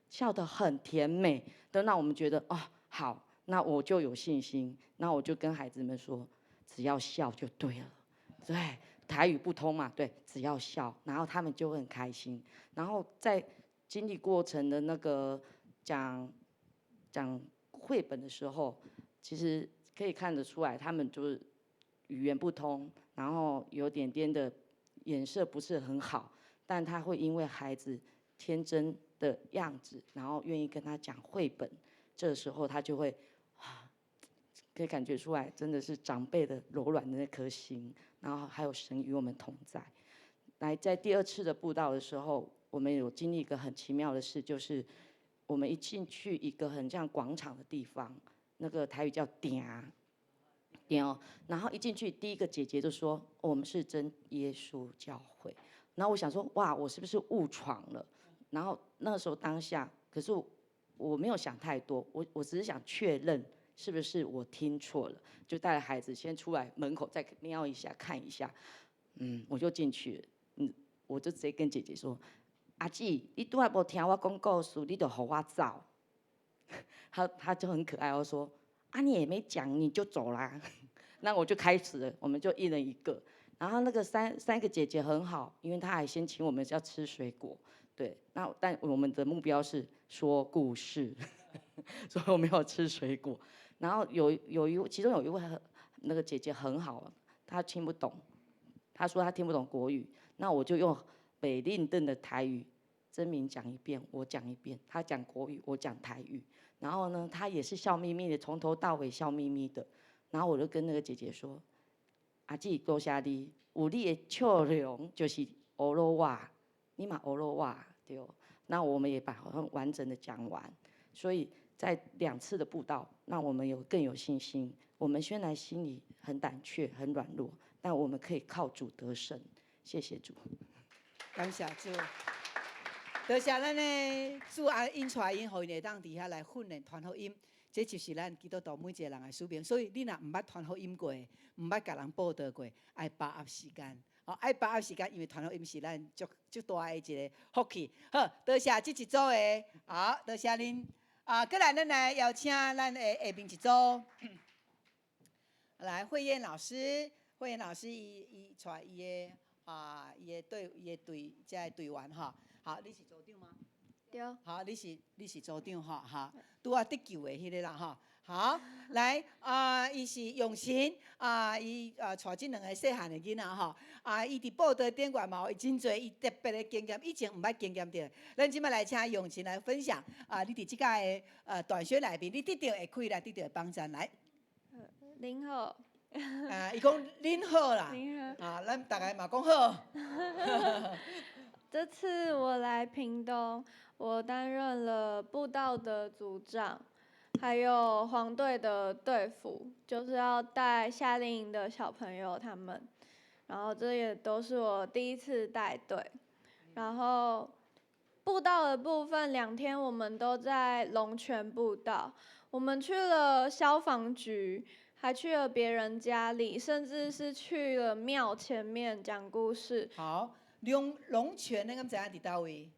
笑得很甜美，都讓我們覺得哦，好，那我就有信心。那我就跟孩子們說，只要笑就對了，對，台語不通嘛，對，只要笑，然後他們就會很開心。然後在經歷過程的那個講講繪本的時候，其實可以看得出來，他們就是語言不通，然後有點點的眼色不是很好，但他會因為孩子天真的樣子，然後願意跟他講繪本，這時候他就會啊，可以感覺出來，真的是長輩的柔軟的那顆心，然後還有神與我們同在。來，在第二次的布道的時候，我們有經歷一個很奇妙的事，就是我們一進去一個很像廣場的地方，那個台語叫埕埕哦，然後一進去，第一個姐姐就說：“我們是真耶穌教會。”然後我想說：“哇，我是不是誤闖了？”然後那個時候當下，可是我沒有想太多，我只是想確認是不是我聽錯了，就帶着孩子先出來門口再瞄一下看一下，我就進去了，我就直接跟姐姐說：“阿姊，你拄仔無聽我講故事，你就予我走。”她就很可愛，我說：“啊，你也沒講，你就走啦。”那我就開始了，我們就一人一個。然後那個三個姐姐很好，因為她還先請我們要吃水果，對。那但我們的目標是說故事，所以我沒有吃水果。然後有有一其中有一位那個姐姐很好，她聽不懂，她說她聽不懂國語，那我就用北令頓的台語，真明講一遍，我講一遍，她講國語，我講台語。然後呢，她也是笑眯眯的，從頭到尾笑眯眯的。然後我就跟那個姐姐說：“阿姊，多謝你，有你的笑容就是呵咾我，你嘛呵咾我，對。”那我們也把很完整的講完。所以在兩次的布道，讓我們有更有信心。我們雖然心裡很膽怯、很軟弱，但我們可以靠主得勝。謝謝主。感謝主。多謝咱的主啊，引帶𪜶，予𪜶會當佇遐來訓練傳福音。這就是咱基督徒每一個人的使命。所以你若毋捌傳福音過，毋捌共人報道過，愛把握時間。哦，愛把握時間，因為傳福音是咱足足大的一個福氣。好，多謝這一組的，好，多謝恁。啊，閣來咱來邀請咱的下面一組，來慧燕老師，慧燕老師伊伊帶伊的啊，伊的隊伊的隊這个隊員吼。好，你是組長嗎？對。好，你是組長吼，哈，拄仔得救的彼个啦吼。好，來啊，伊是永琴啊，伊啊帶這兩个細漢的囡仔吼，啊，伊佇布道頂懸嘛有真濟伊特別的經驗，以前毋捌經驗著。咱這擺來請永琴來分享啊，你佇這屆的短宣內面，你得著的啟力，得著的幫贊來。恁好。啊，伊講恁好啦，啊，咱逐个嘛講好。這次我來屏東，我擔任了布道的組長，還有黃隊的隊輔，就是要帶夏令營的小朋友他們。然後這也都是我第一次帶隊。然後布道的部分，2天我們都在龍泉布道，我們去了消防局，還去了別人家裡，甚至是去了廟前面講故事。好，龍龍泉你敢知影佇佗位？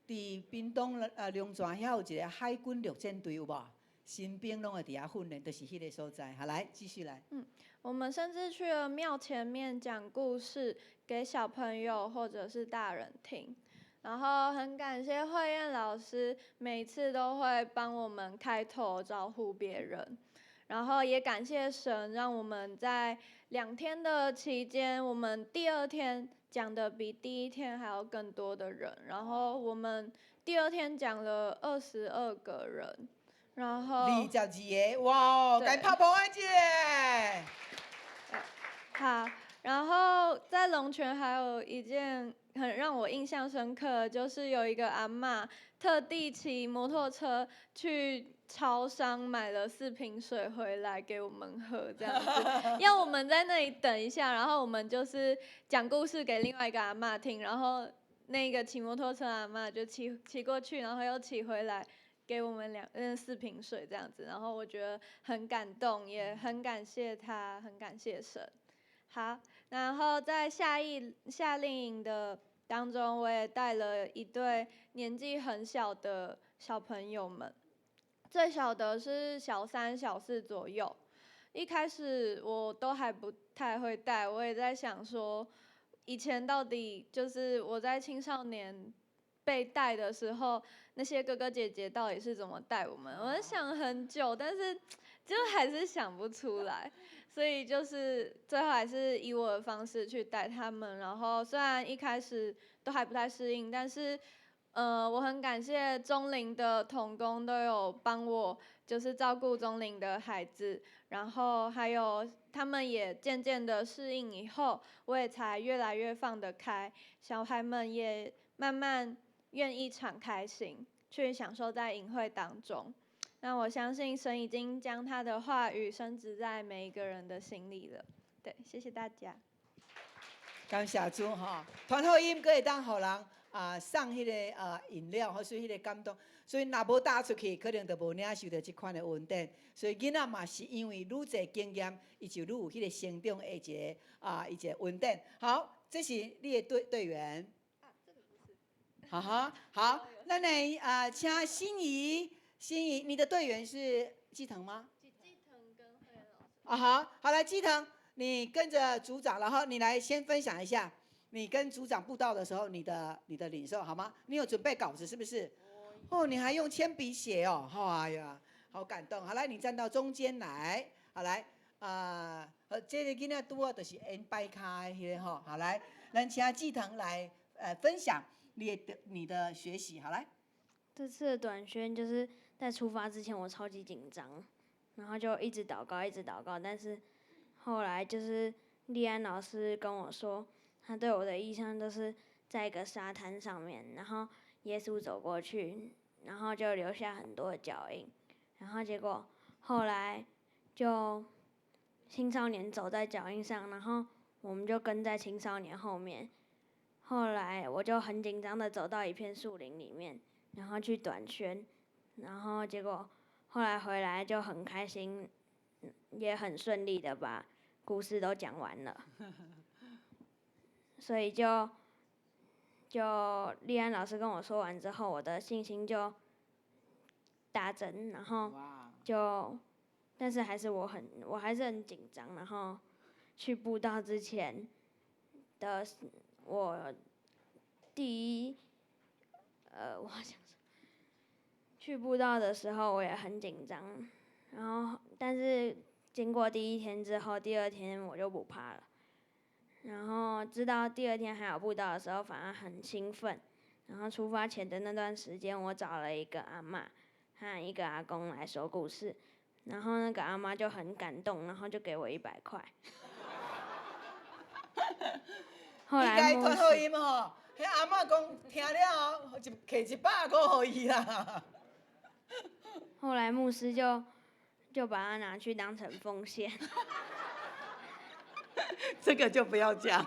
佇屏東龍泉遐有一個海軍陸戰隊有無？新兵攏會佇遐訓練，就是彼個所在。好，來繼續來。嗯，我們甚至去了廟前面講故事給小朋友或者是大人聽。然後很感謝慧燕老師，每次都會幫我們開頭招呼別人。然後也感謝神，讓我們在2天的期間，我們第二天講的比第一天還要更多的人。然後我們第二天講了22個人。然後22個，哇哦，該拍噗仔一好，然後在龍泉還有一件很讓我印象深刻，就是有一個阿嬤特地騎摩托車去超商買了4瓶水回來給我們喝，這樣子，要我們在那裡等一下，然後我們就是講故事給另外一個阿嬤聽，然後那個騎摩托車阿嬤就騎過去，然後又騎回來。給我們4瓶水這樣子，然後我覺得很感動，也很感謝他，很感謝神。好，然後在夏令營的當中，我也帶了一對年紀很小的小朋友們，最小的是小三、小四左右。一開始我都還不太會帶，我也在想說，以前到底就是我在青少年被帶的時候，那些哥哥姐姐到底是怎麼帶我們？我想很久，但是就還是想不出來，所以就是最後還是以我的方式去帶他們。然後雖然一開始都還不太適應，但是我很感謝中齡的同工都有幫我，就是照顧中齡的孩子，然後還有他們也漸漸的適應以後，我也才越來越放得開，小孩們也慢慢願意敞開心，去享受在營會當中。那我相信神已經將他的話語深植在每一個人的心裡了。對，謝謝大家。感謝主吼，傳福音閣會當予人啊送彼个啊飲料，或是彼個感動。所以若無踏出去，可能就無領受著這款的恩典。所以囡仔嘛是因為愈濟經驗，伊就愈有彼個成長的一個啊一個恩典。好，這是你的隊隊員。哈哈，好，咱來啊，請心儀，心儀，你的隊員是季騰嗎？季騰跟慧老師。啊好，好來季騰，你跟着組長，然後你來先分享一下，你跟組長布道的時候，你的領受好嗎？你有準備稿子是不是？哦，你還用鉛筆寫哦，哎呀，好感動。好來，你站到中間來，好來，啊，這个囡仔拄好就是緣擺跤的彼个吼，好來，咱請季騰來分享你的學習，好來。這次的短宣就是在出發之前，我超級緊張，然後就一直禱告，一直禱告。但是後來就是麗安老師跟我說，他對我的異象就是在一個沙灘上面，然後耶穌走過去，然後就留下很多的腳印。然后结果后来就青少年走在脚印上，然后我们就跟在青少年后面。后来我就很紧张的走到一片树林里面，然后去短宣，然后结果后来回来就很开心，也很顺利的把故事都讲完了。所以就立安老师跟我说完之后，我的信心就大增，然后就，但是还是我还是很紧张，然后去布道之前的我第一，我想说，去布道的时候我也很紧张，然后但是经过第一天之后，第二天我就不怕了。然后知道第二天还有布道的时候，反而很兴奋。然后出发前的那段时间，我找了一个阿嬷和一个阿公来说故事，然后那个阿嬷就很感动，然后就给我100块。后来伊家予伊吼，彼阿嬷讲听了后，一提100箍予伊啦。后来牧师就把它拿去当成奉献。这个就不要讲。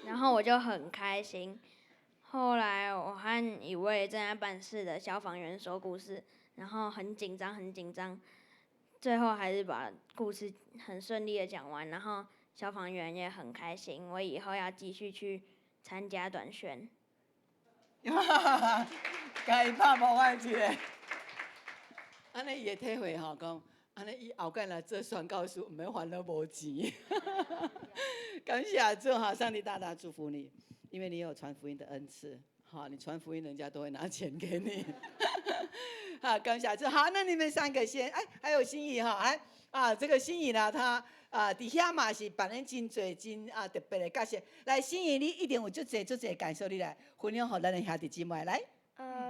然后我就很开心。后来我和一位正在办事的消防员说故事，然后很紧张，很紧张，最后还是把故事很顺利的讲完，然后消防员也很开心。我以后要继续去参加短宣。共伊拍无爱一个。按呢伊会体会吼，讲按呢伊后盖若做宣教士，毋免烦恼无钱。感谢主哈，上帝大大祝福你，因为你有传福音的恩赐，好，你传福音，人家都会拿钱给你。好，感谢主。好，那你们三个先，哎，还有心怡哈，哎啊，这个心怡呢，她啊，伫遐嘛是扮演真济真啊特别的角色。来，心怡，你一定有足济足济感受，你来分享予咱的兄弟姊妹来。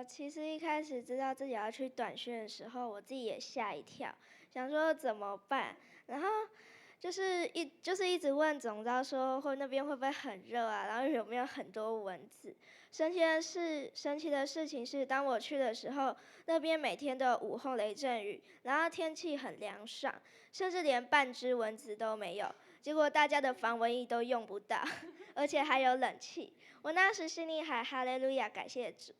其实一开始知道自己要去短宣的时候，我自己也吓一跳，想说怎么办，然后就是一直问总召说，会那边会不会很热啊，然后有没有很多蚊子。神奇的事情是，当我去的时候，那边每天都有午后雷阵雨，然后天气很凉爽，甚至连半只蚊子都没有。结果大家的防蚊液都用不到，而且还有冷气。我那时心里还哈利路亚，感谢主。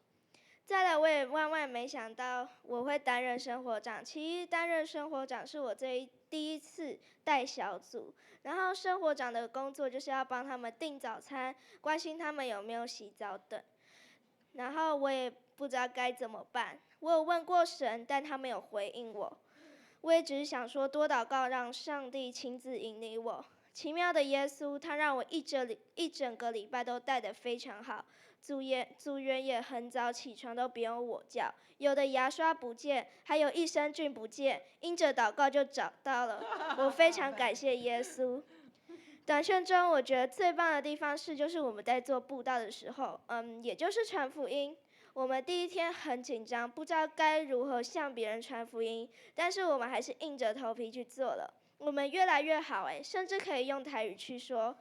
再来，我也万万没想到我会担任生活长。其实担任生活长是我第一次带小组，然后生活长的工作就是要帮他们订早餐，关心他们有没有洗澡等。然后我也不知道该怎么办，我有问过神，但他没有回应我。我也只是想说多祷告，让上帝亲自引领我。奇妙的耶稣，他让我一整个礼拜都带得非常好。组员也很早起床，都不用我叫。有的牙刷不见，还有益生菌不见，因着祷告就找到了。我非常感谢耶稣。短宣中，我觉得最棒的地方是，就是我们在做布道的时候，也就是传福音。我们第一天很紧张，不知道该如何向别人传福音，但是我们还是硬着头皮去做了。我们越来越好，哎，甚至可以用台语去说。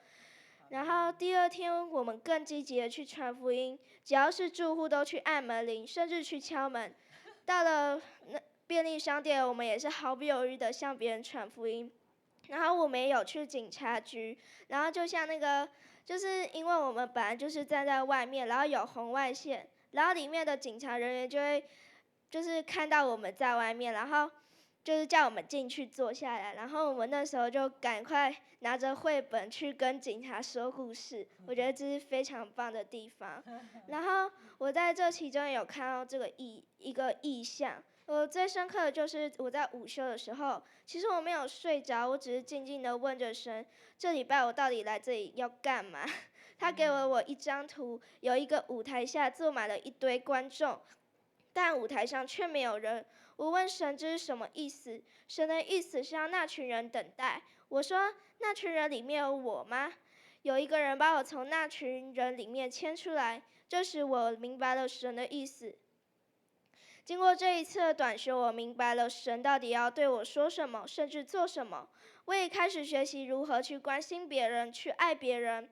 然后第二天，我们更积极的去传福音，只要是住户都去按门铃，甚至去敲门。到了那便利商店，我们也是毫不犹豫的向别人传福音。然后我们也有去警察局，然后就像那个，就是因为我们本来就是站在外面，然后有红外线，然后里面的警察人员就会，就是看到我们在外面，然后就是叫我们进去坐下来，然后我们那时候就赶快拿着绘本去跟警察说故事，我觉得这是非常棒的地方。然后我在这其中有看到这个一个异象，我最深刻的就是我在午休的时候，其实我没有睡着，我只是静静的问着神，这礼拜我到底来这里要干嘛？他给了我一张图，有一个舞台下坐满了一堆观众，但舞台上却没有人。我问神这是什么意思？神的意思是让那群人等待。我说那群人里面有我吗？有一个人把我从那群人里面牵出来，这时我明白了神的意思。经过这一次的短宣，我明白了神到底要对我说什么，甚至做什么。我也开始学习如何去关心别人，去爱别人。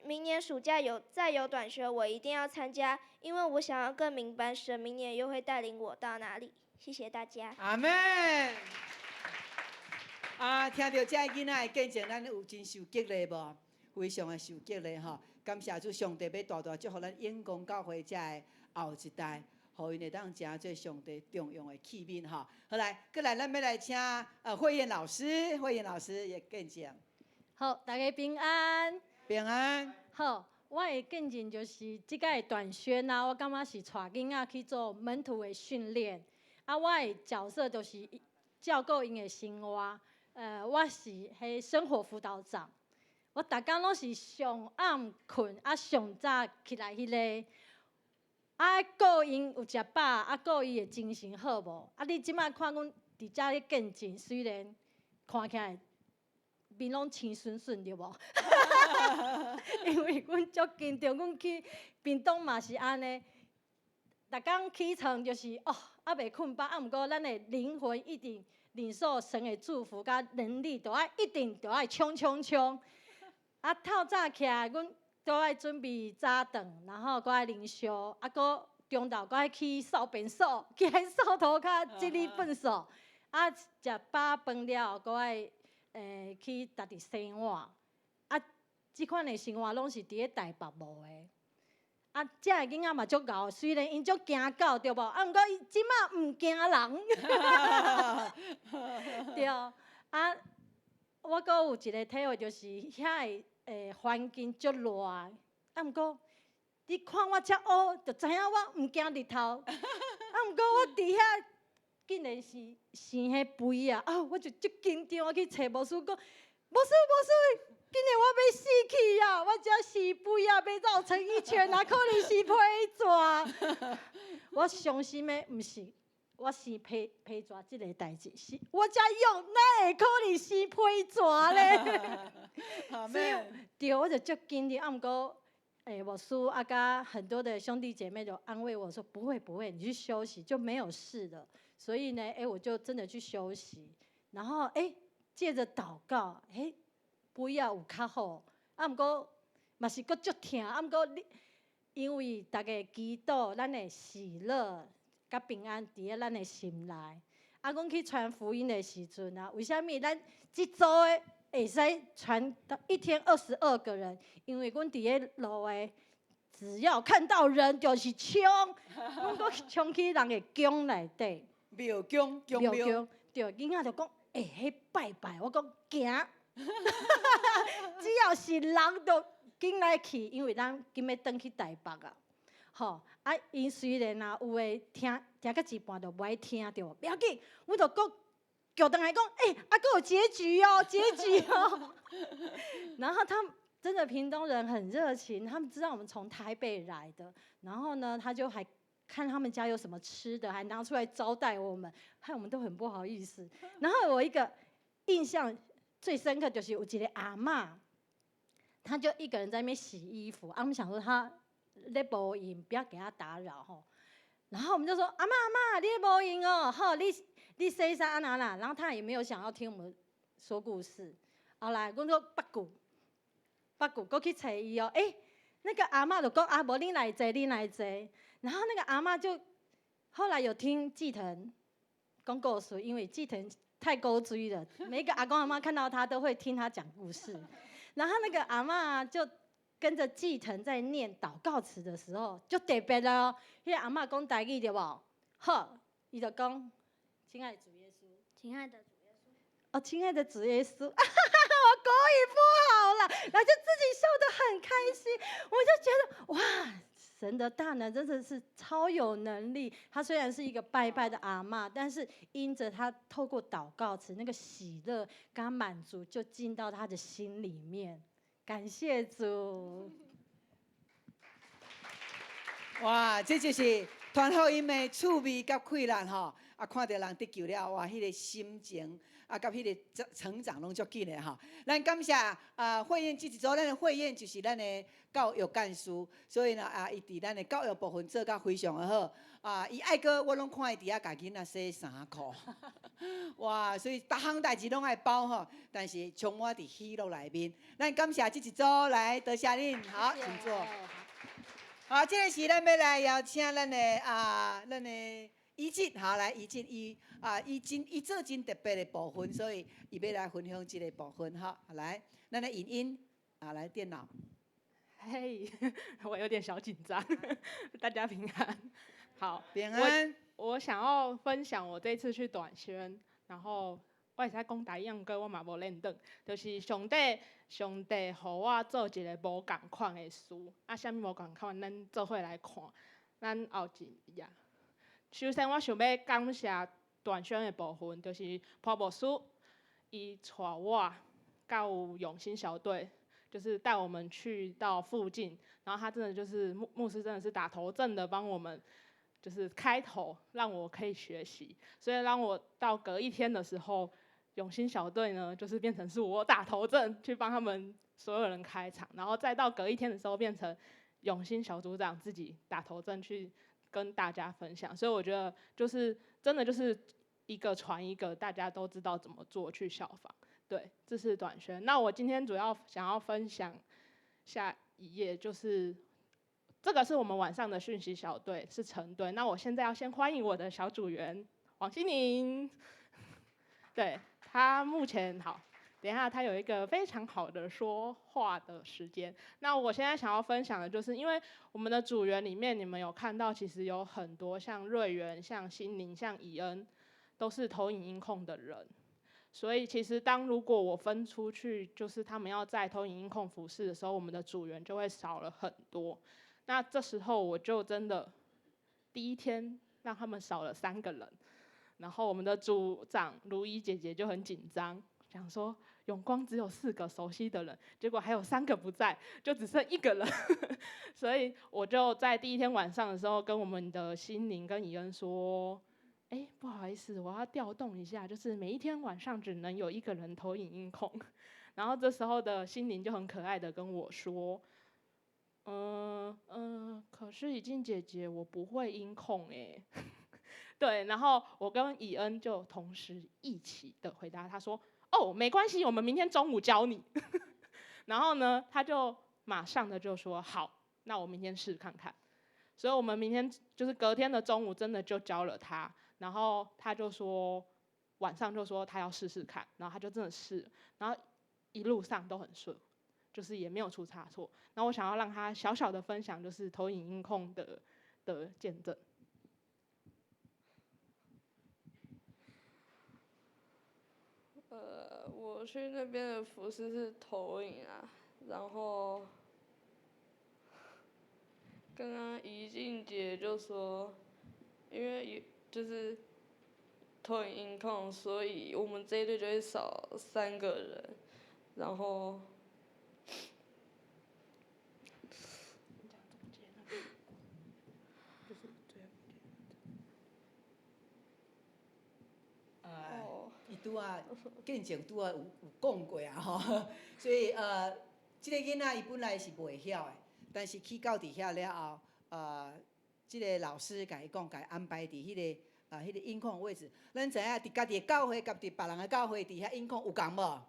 明年暑假有再有短宣，我一定要參加，因為我想要更明白神明年又會帶領我到哪裡。謝謝大家。阿們。啊，聽著這个囡仔的見證，咱有真受激勵無？非常的受激勵吼！感謝主，上帝欲大大祝福咱永光教會遮的後一代，予𪜶會當成做上帝重用的器皿吼。好來，閣來咱欲來請慧燕老師，慧燕老師的見證。好，大家平安。平安。好，我的見證就是這擺的短宣啊，我感覺是帶囡仔去做門徒的訓練，啊，我的角色就是照顧𪜶的生活。我是彼生活輔導長，我逐工攏是上暗睏，啊上早起來彼个，啊顧𪜶有食飽，啊顧伊的精神好無？啊你這擺看阮佇遮咧見證，雖然看起來面攏青順順對無？因為阮足緊張，阮去屏東嘛是按呢，逐工起床就是哦，猶未睏飽，啊毋過咱的靈魂一定領受神的祝福佮能力，都愛一定都愛衝衝衝。啊，透早起來，阮都愛準備早頓，然後閣愛靈修，啊，閣中晝閣愛去掃便所，去掃塗跤整理糞所。啊，食飽飯了後，閣愛去家己洗碗。啊，這款的生活攏是佇咧台北無的。啊，遮的囡仔嘛足𠢕，雖然𪜶足驚狗對無？啊，毋過伊這擺毋驚人。對，啊，我閣有一個體會，就是遐的環境足熱，啊，毋過你看我遮烏，就知影我毋驚日頭。啊，毋過我佇遐竟然是生彼飛仔，啊，我就足緊張，我去揣牧師講，牧師牧師，今日我欲死去啊！我遮生飛仔，欲繞成一圈啊，可能是批蛇。我傷心的毋是我生批蛇這个代誌，是我遮勇哪會可能生批蛇咧？所以對，我就足緊張。啊，毋過，牧師啊，佮很多的兄弟姐妹就安慰我說：不會不會，你去休息就沒有事了。所以呢，我就真的去休息，然後借著禱告，飛仔有較好。啊，毋過嘛是閣足疼。啊，毋過你因為逐家祈禱，咱的喜樂佮平安佇咧咱的心內。啊，阮去傳福音的時陣啊，為啥物咱這組的會使傳到一天22個人？因為阮佇咧路的，只要看到人就是衝，阮閣衝去人的宮內底。廟宮，宮廟。對，囡仔就講，彼拜拜，我講行。只要是人就緊來去，因為咱緊欲轉去台北啊。吼，啊，𪜶雖然啊有的聽聽到一半就無愛聽著，無要緊，阮就閣叫轉來講，啊，閣有結局哦，結局哦。然後他們真的屏東人很熱情，他們知道我們從台北來的，然後呢，他就還看他們家有什麼吃的，還拿出來招待我們，害我們都很不好意思。然後我一個印象最深刻就是有一個阿嬤，她就一個人在那邊洗衣服，啊，我們想說她咧無閒，不要給她打擾吼。然後我們就說阿嬤阿嬤，你咧無閒哦，好，你洗衫按怎啦？然後她也沒有想要聽我們說故事。後來阮閣別句，別句閣去揣伊哦，那個阿嬤就講啊，無恁來坐，恁來坐。然後那個阿嬤就後來有聽季騰講故事，因為季騰太古錐了，每一個阿公阿嬤看到他都會聽他講故事。然後那個阿嬤就跟着季騰在念禱告詞的時候，就特別了哦。彼個阿嬤講台語對無？好，伊就講：親愛的主耶穌，親愛的主耶穌，哦，親愛的主耶穌，我國語不好了，然後就自己笑得很開心，我就覺得哇，神的大能真的是超有能力。他雖然是一個拜拜的阿嬤，但是因着他透過禱告詞那個喜樂跟滿足，就進到他的心裡面。感謝主。哇，這就是傳福音的趣味佮快樂吼！啊，看著人得救了，哇，彼個心情啊，佮彼個成長攏足緊的吼。咱感謝啊，慧燕這一組，咱的慧燕就是咱的教育幹事，所以呢啊，伊佇咱的教育部分做甲非常的好。啊，伊愛閣我攏看伊佇遐共囡仔洗衫褲，哇！所以逐項代誌攏愛包吼，但是充滿佇喜樂內面。咱感謝這一組來，多謝恁，好，請坐。好，這個時咱欲來邀請咱的啊，咱的怡靜，好來，怡靜伊啊，伊真伊做真特別的部分，所以伊欲來分享這個部分，好，來，咱的影音啊，來電腦。嘿，我有點小緊張，大家平安。好，平安。我想要分享我這次去短宣，然後我會使講台語，毋過我嘛無練轉，就是上帝上帝予我做一个無仝款的事，啊，啥物無仝款，咱做伙來看，咱後一頁。首先，我想欲感謝短宣的部分，就是潘牧師，伊帶我到永興小隊，就是帶我們去到附近，然後他真的就是牧師，真的是打頭陣的幫我們。就是開頭讓我可以學習，所以讓我到隔一天的時候，永興小隊呢，就是變成是我打頭陣去幫他們所有人開場，然後再到隔一天的時候，變成永興小組長自己打頭陣去跟大家分享。所以我覺得就是真的就是一個傳一個，大家都知道怎麼做去效仿。對，這是短宣。那我今天主要想要分享下一頁就是。這個是我們晚上的訊息小隊，是成隊。那我現在要先歡迎我的小組員黃心寧，對，他目前好，等一下他有一個非常好的說話的時間。那我現在想要分享的就是，因為我們的組員裡面，你們有看到，其實有很多像瑞元、像心寧、像以恩，都是投影音控的人。所以其實當如果我分出去，就是他們要在投影音控服侍的時候，我們的組員就會少了很多。那這時候我就真的第一天讓他們少了三個人，然後我們的組長如意姐姐就很緊張，想說永光只有四個熟悉的人，結果還有三個不在，就只剩一個人，所以我就在第一天晚上的時候跟我們的心靈跟以恩說，哎，不好意思，我要調動一下，就是每一天晚上只能有一個人投影音控，然後這時候的心靈就很可愛的跟我說。可是以靜姐姐，我不會音控哎，對，然後我跟以恩就同時一起的回答，他說：“哦，沒關係，我們明天中午教你。”然後呢，他就馬上的就說：“好，那我明天試看看。”所以，我們明天就是隔天的中午，真的就教了他，然後他就說晚上就說他要試試看，然後他就真的試，然後一路上都很順。就是也沒有出差錯，那我想要讓他小小的分享，就是投影音控的見證。我去那邊的服飾是投影啊，然後剛剛怡靜姐就說，因為就是投影音控，所以我們這一隊就會少三個人，然後。伊拄仔見證拄仔有講過啊吼，所以這個囡仔伊本來是袂曉的，但是去到佇遐了後，這個老師共伊講，共伊安排佇彼個音控位置。咱知影佇家己的教會，佮佇別人的教會，佇遐音控有仝無？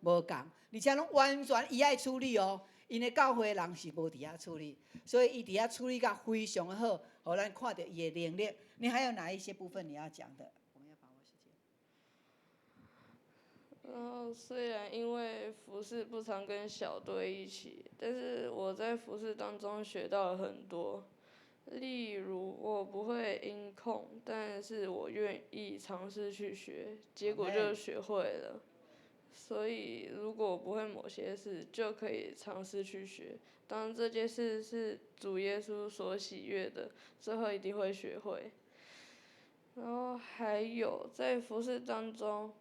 無仝，而且攏完全伊愛處理哦。𪜶的教會人是無佇遐處理，所以伊佇遐處理甲非常的好，予咱看著伊的能力。你還有哪一些部分你要講的？我們要把握時間。然後雖然因為服侍不常跟小隊一起，但是我在服侍當中學到了很多。例如我不會音控，但是我願意嘗試去學，結果就學會了。所以如果不會某些事，就可以嘗試去學。當這件事是主耶穌所喜悅的，最後一定會學會。然後還有在服侍當中，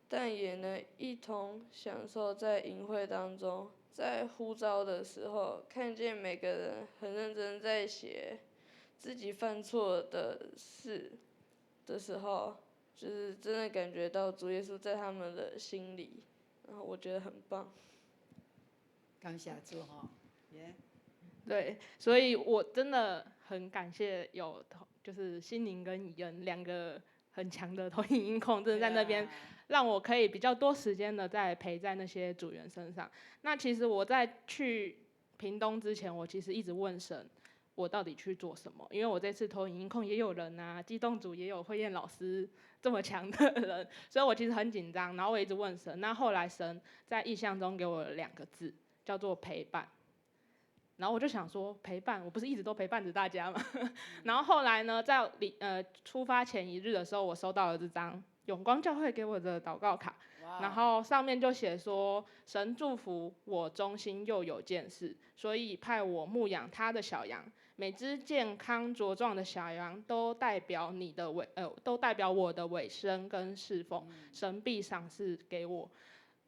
但也能一同享受在營會當中，在呼召的時候，看見每個人很認真在寫自己犯錯的事的時候，就是真的感覺到主耶穌在他們的心裡，然後我覺得很棒。感謝主吼，耶。對，所以我真的很感謝有同。就是心灵跟以恩两个很强的投影音控，真的在那边让我可以比较多时间的在陪在那些组员身上。那其实我在去屏东之前，我其实一直问神，我到底去做什么？因为我这次投影音控也有人啊，机动组也有慧燕老师这么强的人，所以我其实很紧张。然后我一直问神，那后来神在异象中给我两个字，叫做陪伴。然后我就想说，陪伴，我不是一直都陪伴着大家吗？然后后来呢，在出发前一日的时候，我收到了这张永光教会给我的祷告卡，然后上面就写说，神祝福我忠心又有见识，所以派我牧养他的小羊，每只健康茁壮的小羊都代表你的委呃，都代表我的委身跟侍奉，神必赏赐给我。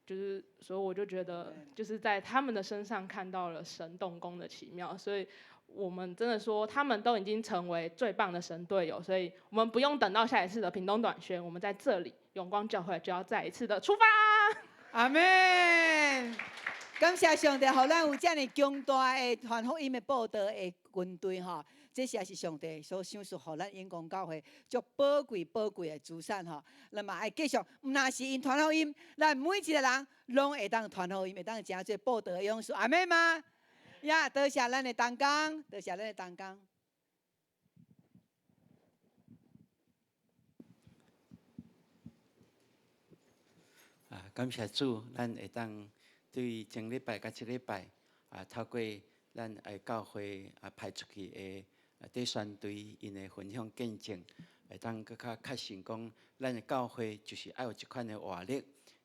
就是，所以我就觉得，就是在他们的身上看到了神动工的奇妙，所以我们真的说，他们都已经成为最棒的神队友，所以我们不用等到下一次的屏东短宣，我们在这里永光教会就要再一次的出发。阿们。感谢上帝，予咱有遮尔强大的传福音的布道的军队吼，这也是上帝所赏赐予咱永光教会足宝贵宝贵的资产吼。咱嘛爱继续，毋但是𪜶传福音，咱每一个人拢会当传福音，会当成做布道的勇士。阿们吗？呀，多谢咱的同工，多谢咱的同工。啊，感谢主，咱会当对前礼拜佮这礼拜啊，透过咱的教会啊派出去的短宣队𪜶的分享见证，会当阁较确信讲，咱的教会就是爱有这款的活力，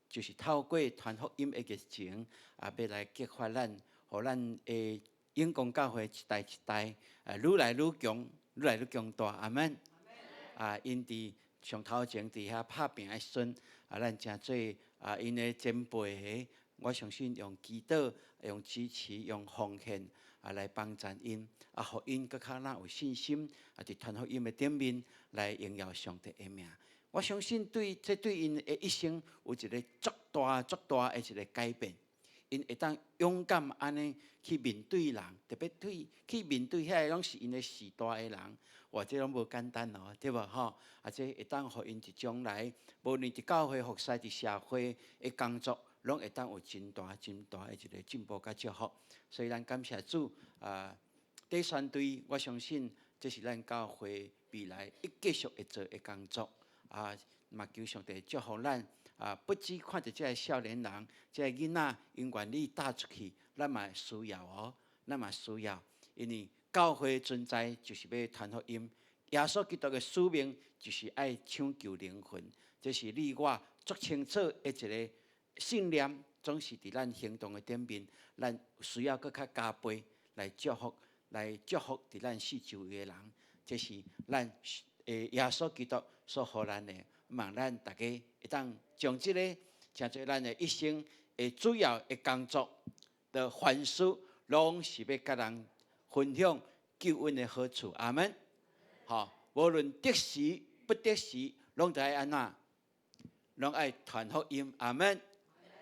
就是透过传福音的热情啊，欲来激发咱，予咱的永光教会一代一代啊，愈来愈强，愈来愈强大。阿们。啊，𪜶伫上头前伫遐拍拚的时阵，啊，咱诚做啊，𪜶的前辈，我相信用祈祷、用支持、用奉献啊来帮助𪜶，啊，予𪜶阁较若有信心，啊，伫传福音的顶面来荣耀上帝的名。我相信对这对𪜶的一生有一个足大、足大的一个改变。𪜶会当勇敢按呢去面对人，特别对去面对遐个拢是𪜶的序大的人，哇，这拢无简单哦，对无吼？啊，这会当予𪜶伫将来，无论伫教会服侍、伫社会的工作，拢会当有真大、真大的一个进步佮祝福。所以咱感谢主啊！短宣队，我相信这是咱教会未来一继续会做的工作啊！嘛求上帝祝福咱啊！不止看著这个少年人、这个囡仔，𪜶愿意踏出去，咱嘛需要哦，咱嘛需要，因为教会存在就是欲传福音，耶稣基督的使命就是爱抢救灵魂，这是你我足清楚的一个信念，总是伫咱行动的顶面，咱需要阁较加倍来祝福，来祝福伫咱四周围的人，这是咱耶稣基督所予咱的，望咱大家会当将这个成做咱的一生的主要的工作的凡事，拢是欲佮人分享救恩的好处。阿们。吼，无论得时不得时，拢得爱按怎？拢爱传福音。阿们。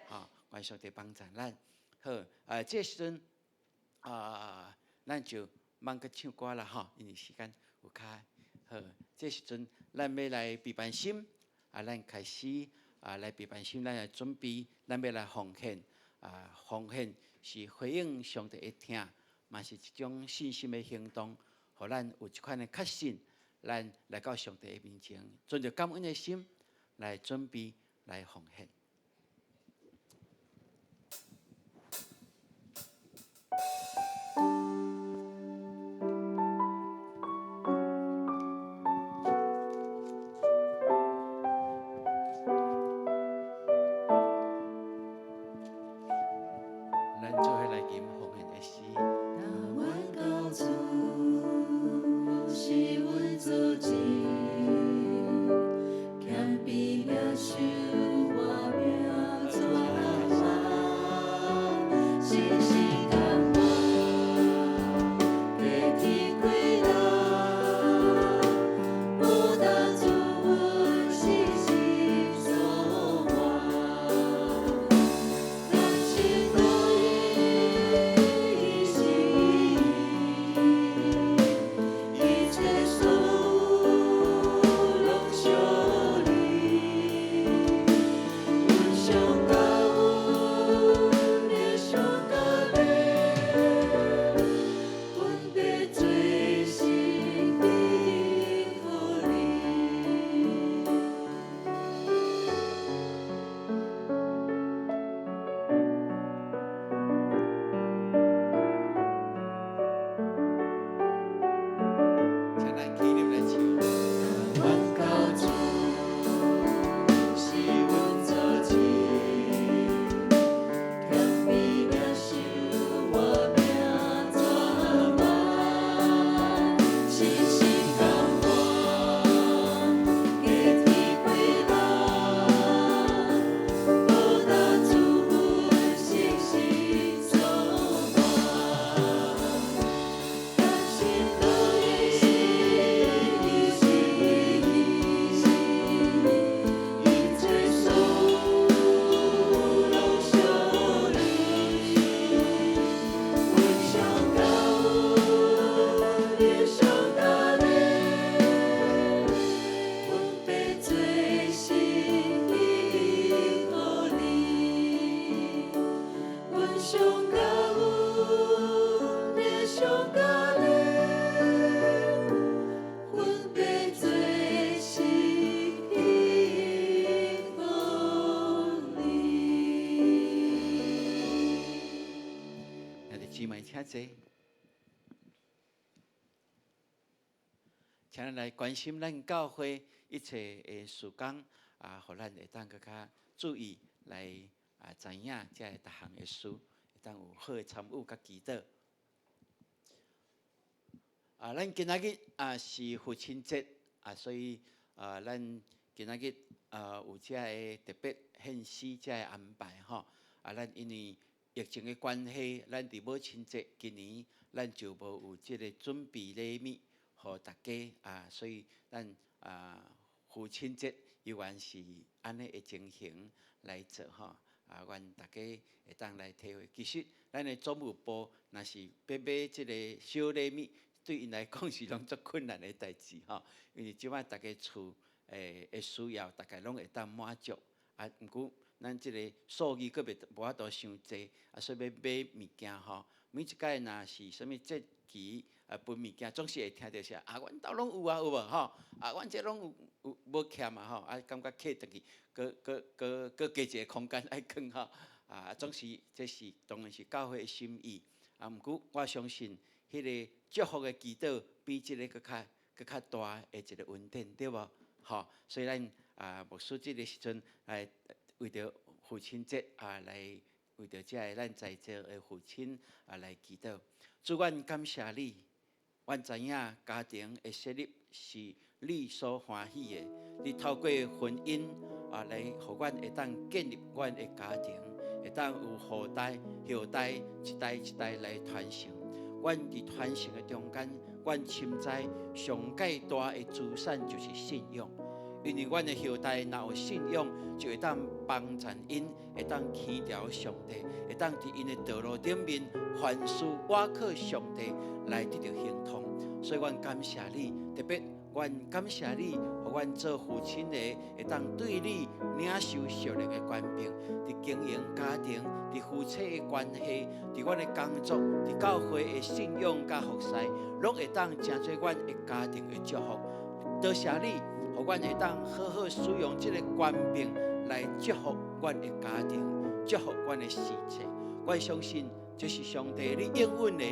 吼，愿上帝帮助咱。好，啊，这时阵啊，咱就茫阁唱歌啦吼，因为时间有较好。这时阵咱欲来备办心，啊，咱开始啊来备办心，咱来准备，咱欲来奉献啊，奉献是回应上帝的疼，嘛是一种信心的行动，予咱有这款的确信，咱来到上帝的面前，存著感恩的心来准备来奉献。咱做伙来吟奉献的诗。但愿到主是阮足迹，谦卑领受我命转弯，心是甘愿，代替亏难，负担主阮时时所愿。感谢主伊心來，咱起立來唱。阮到主是阮做主，謙卑領受我命轉彎，信心甘願，加添幾人，報答主阮誠實所願，甘心樂意是一切事攏屬你，阮上感恩，你上加禮，阮欲做事予你，阮上感恩，你上加禮，阮欲做事予你。兄弟姊妹，請坐。請咱來關心咱教會一切的事工，啊，予咱會當閣較注意來啊，知影這个逐項的事，會當有好的參與佮祈禱。啊，咱今仔日啊是父親節啊，所以啊，咱今仔日啊有這个特別獻詩這个安排吼。啊，咱因為疫情的關係，咱佇母親節今年咱就無有這个準備禮物予大家啊，所以咱啊父親節猶原是按呢的情形來做吼。啊，願大家會當來體會。其實咱的總務部若是欲買這个小禮物，對𪜶來講是攏足困難的代誌吼，因為這擺逐家厝的需要，大概攏會當滿足。啊，毋過咱這個數字閣袂無法度傷濟，啊，所以欲買物件吼，每一擺若是啥物節期啊分物件，總是會聽著啥啊，阮兜攏有啊，有無吼？啊，阮這攏有有無欠啊吼？啊，感覺客轉去，閣閣閣閣加一個空間愛囥吼。啊，總是這是當然是教會的心意。啊，毋過我相信，彼个祝福的祈禱比這个閣較閣較大的一個恩典，對無？吼，所以咱啊牧師這个時陣來為著父親節啊，來為著這个咱在座的父親啊來祈禱。主，阮感謝你，阮知影家庭的設立是你所歡喜的。你透過婚姻啊，來予阮會當建立阮的家庭，會當有後代、後代一代一代來傳承。阮佇傳承的中間，阮深知上蓋大的資產就是信仰。因為阮的後代若有信仰，就會當幫助𪜶，會當牽牢上帝，會當佇𪜶的道路頂面，凡事倚靠上帝來得著亨通。所以，阮感謝你，特別阮感謝你，予阮做父親的，會當對你領受屬靈的權柄，佇經營家庭，佇夫妻的關係，佇阮的工作，佇教會的信仰佮服侍，攏會當成做阮的家庭的祝福。多謝你，予阮會當好好使用這個權柄來祝福阮的家庭，祝福阮的世界。阮相信這是上帝你應允的，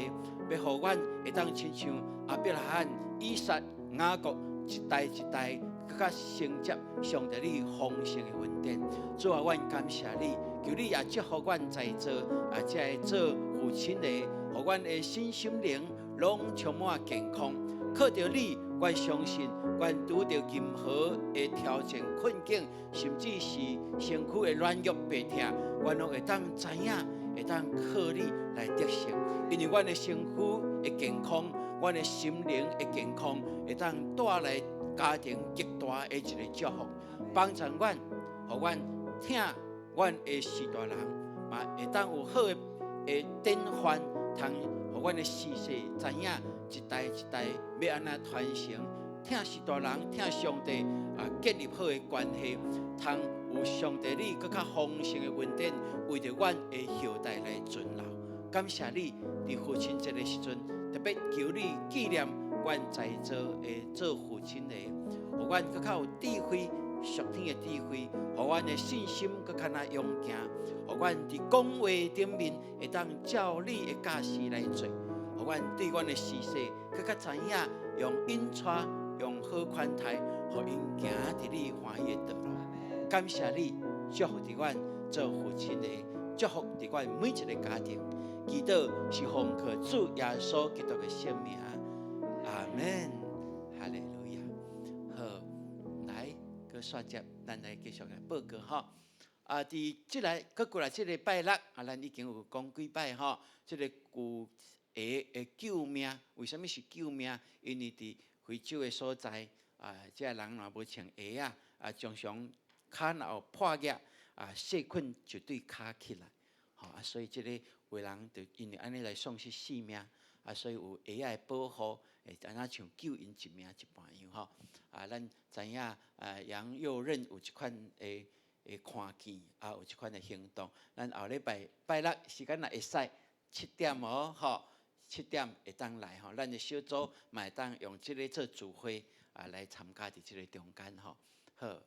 欲予阮會當親像亞伯拉罕、以撒、雅各一代一代，閣較承接上帝你豐盛的恩典。主啊，阮感謝你，求你也祝福阮在座啊，這个做父親的，予阮的身心靈攏充滿健康。靠著你，阮相信，阮拄著任何的挑戰、困境，甚至是身軀的軟弱、病痛，阮攏會當知影，會當靠你來得勝。因為阮的身軀會健康，阮的心靈會健康，會當帶來家庭極大的一個祝福，幫助阮，予阮疼阮的序大人，嘛會當有好的典範，通予阮的子孫知影一代一代欲按怎傳承，疼序大人，疼上帝啊，建立好的關係，通有上帝你閣較豐盛的恩典，為著阮的後代來存留。感謝你，佇父親節的時陣，特別求你紀念阮在座的做父親的，予阮閣較有智慧，屬天的智慧，予阮的信心閣較若勇健，予阮佇講話頂面會當照你的教示來做，予阮對阮的序細閣較知影用引帶，用好款待，予𪜶行佇你歡喜的道路。感謝你祝福佇阮做父親的，祝福佇阮每一个家庭。祈禱是奉靠主耶穌基督的聖名，阿門。哈利路亞。好，來，閣煞接，咱來繼續來報告吼。啊，佇這來，閣過來這个拜六，啊，咱已經有講幾擺吼。這个舊鞋的救命，為啥物是救命？因為佇非洲的所在，啊，這个人若無穿鞋仔，啊，常常跤若有破額，啊，細菌就對跤起來，吼啊，所以這個有的人就因為按呢來喪失性命，啊，所以有鞋仔的保護，會按怎像救𪜶一命一半樣吼。啊，咱知影啊，楊佑任有這款的的看見，啊，有這款的行動。咱後禮拜拜六時間若會使七點哦，吼，七點會當來吼，咱的小組嘛會當用這个做聚會啊，來參加佇這个中間吼。好。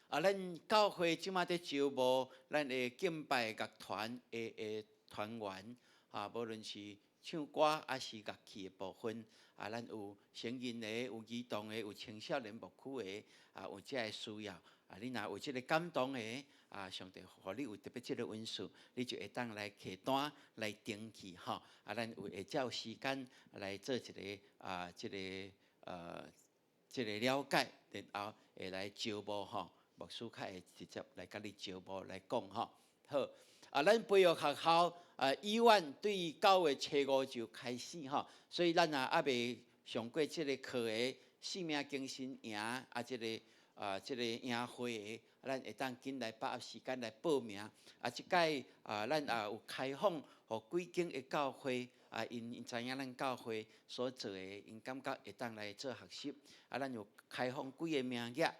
啊，咱教會這馬佇招募咱的敬拜樂團的的團員，啊，無論是唱歌抑是樂器的部分，啊，咱有成人的、有兒童的、有青少年牧區的，啊，有這个需要，啊，你若有這个感動的，啊，上帝予你有特別這个恩賜，你就會當來提單來登記吼，啊，咱有會照時間來做一个啊，這个這个了解，然後會來招募吼。牧師較會直接來共你招募來講吼。好，啊，咱培育學校啊，醫院對9月初5就開始吼，所以咱也猶未上過這个課的生命更新營啊，這个啊，這个營會的，咱會當緊來把握時間來報名。啊，這擺啊，咱也有開放予幾間的教會啊，𪜶知影咱教會所做的，𪜶感覺會當來做學習。啊，咱有開放幾个名額。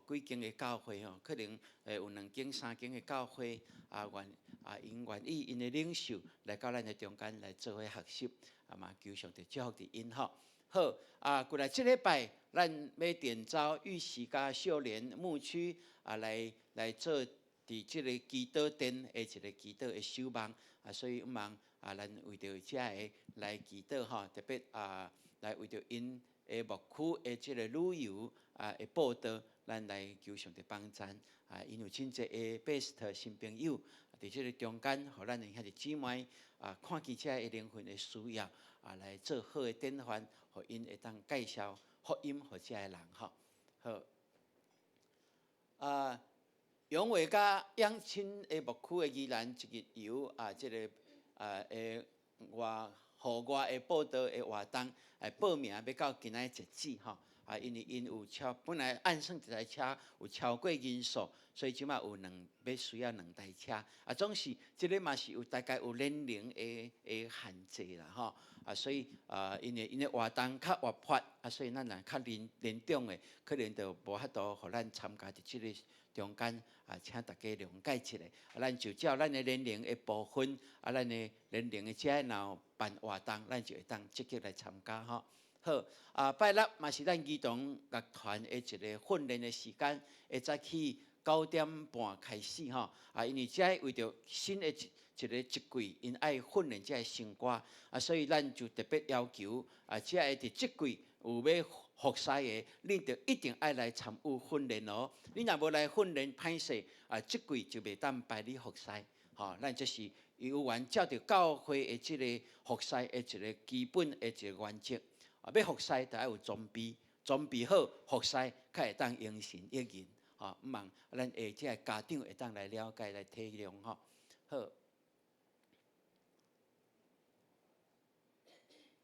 予幾間的教會吼，可能會有兩間、三間的教會啊，願啊，𪜶願意𪜶的領袖來到咱的中間來做伙學習，啊嘛求上帝祝福佇𪜶吼。好啊，過來這禮拜，咱欲點召玉喜佮秀蓮牧區啊，來來做佇這个祈禱殿的一个祈禱的守望啊，所以望啊，咱為著這个來祈禱吼，特別啊，來為著𪜶的牧區的這个旅遊啊的報道。咱來求上帝幫贊啊！𪜶有真濟的 best 新朋友，佇這个中間，予咱的兄弟姊妹啊，看見這个靈魂的需要啊，來做好的典範，予𪜶會當介紹福音予這个人吼。好啊，永偉佮養親的牧區的宜蘭一日遊啊，這个啊的外戶外的報道的活動，來報名欲到今仔截止吼。啊，因為𪜶有超，本來按算一台車有超過人數，所以這馬有兩欲需要兩台車。啊，總是這个嘛是有大概有年齡的的限制啦，吼。啊，所以啊，因為𪜶的活動較活潑，啊，所以咱若較年年長的，可能就無法度予咱參加佇這个中間。啊，請大家諒解一下。啊，咱就照咱的年齡的部分，啊，咱的年齡的這若有辦活動，咱就會當積極來參加吼。好，啊，拜六嘛是咱兒童樂團的一个訓練的時間，會早起9點半開始吼。啊，因為這為著新的一一个一季，𪜶愛訓練這个新歌，啊，所以咱就特別要求，啊，這个佇這季有欲服侍的，恁就一定愛來參與訓練哦。你若無來訓練，歹勢啊，這季就袂當排你服侍。吼，咱這是有緣照著教會的這个服侍的一个基本的一个原則。啊，欲服侍，就愛有裝備，裝備好，服侍較會當榮神益人。吼，毋望咱下這个家長會當來了解、來體諒吼。好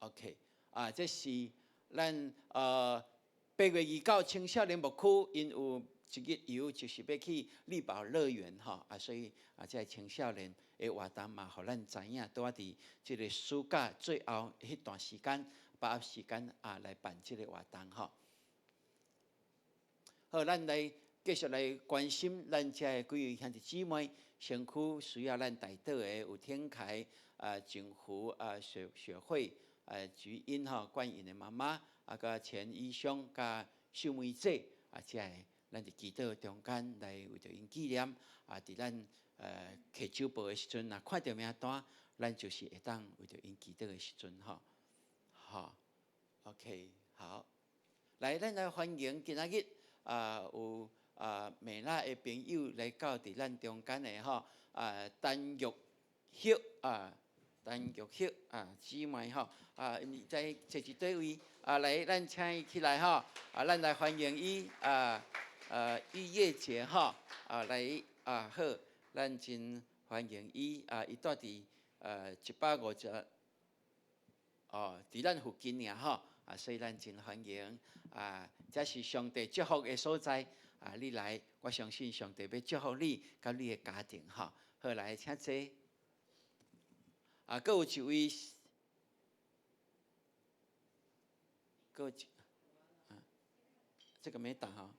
，OK，啊，這是咱8月29青少年牧區，𪜶有一日遊，就是欲去麗寶樂園吼。啊，所以啊，這个青少年的活動嘛，予咱知影，拄仔佇這个暑假最後彼段時間。把握時間啊，來辦這個活動吼。好，咱來繼續來關心咱遮的幾位兄弟姊妹，身軀需要咱代禱的有天凱啊、景福啊、雪雪慧啊、菊英吼、冠穎的媽媽啊，佮錢醫生佮秀梅姐啊，這个咱佇祈禱中間來為著𪜶紀念啊，佇咱摕週報的時陣，若看著名單，咱就是會當為著𪜶祈禱的時陣吼。吼，OK，好，來，咱來歡迎今仔日啊有啊美娜的朋友來到佇咱中間的吼，啊陳玉秀啊，陳玉秀啊姊妹吼，啊伊在坐佇佗位啊，來，咱請伊起來吼，啊，咱來歡迎伊啊，玉葉姐吼，啊來啊好，咱真歡迎伊啊，伊住佇150哦，佇咱附近爾吼，啊，所以咱真歡迎啊，這是上帝祝福的所在啊，你來，我相信上帝欲祝福你佮你的家庭吼。好，來，請坐。啊，閣有一位，閣有一，啊，這個沒打吼。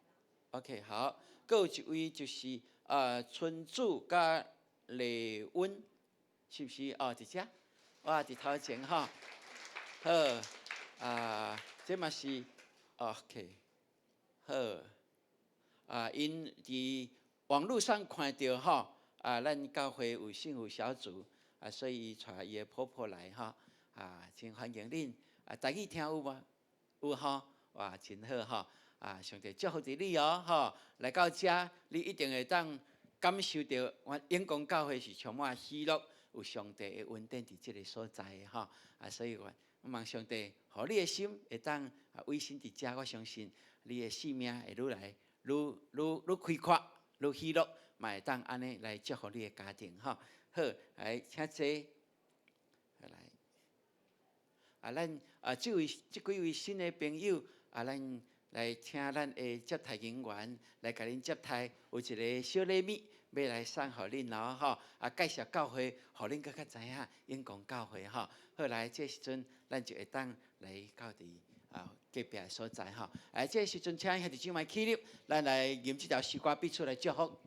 OK，好，閣有一位就是春柱佮麗溫，是毋是？哦，佇遮，哇，佇頭前吼。好，啊，這嘛是，OK，好，啊，𪜶佇網路上看著吼，啊，咱教會有幸福小組，啊，所以𤆬伊的婆婆來吼，啊，真歡迎恁，啊，台語聽有無？有吼，哇，真好吼，啊，上帝祝福著你哦，吼，來到遮，你一定會當感受著，阮永光教會是充滿喜樂，有上帝的恩典佇這个所在的吼，啊，所以我望上帝，予你的心會當啊委身佇遮，我相信你的生命會愈來愈愈愈開闊，愈喜樂，嘛會當按呢來祝福你的家庭吼。好，來請坐，來，啊，咱啊，這位這幾位新的朋友啊，咱來請咱的接待人員來共恁接待，有一个小禮物欲來送予恁哦，吼，啊，介紹教會，予恁閣較知影永光教會吼。好，來，這時陣咱就會當來到佇啊隔壁的所在吼。來，這時陣請兄弟姊妹起立，咱來吟這條詩歌彼此來祝福。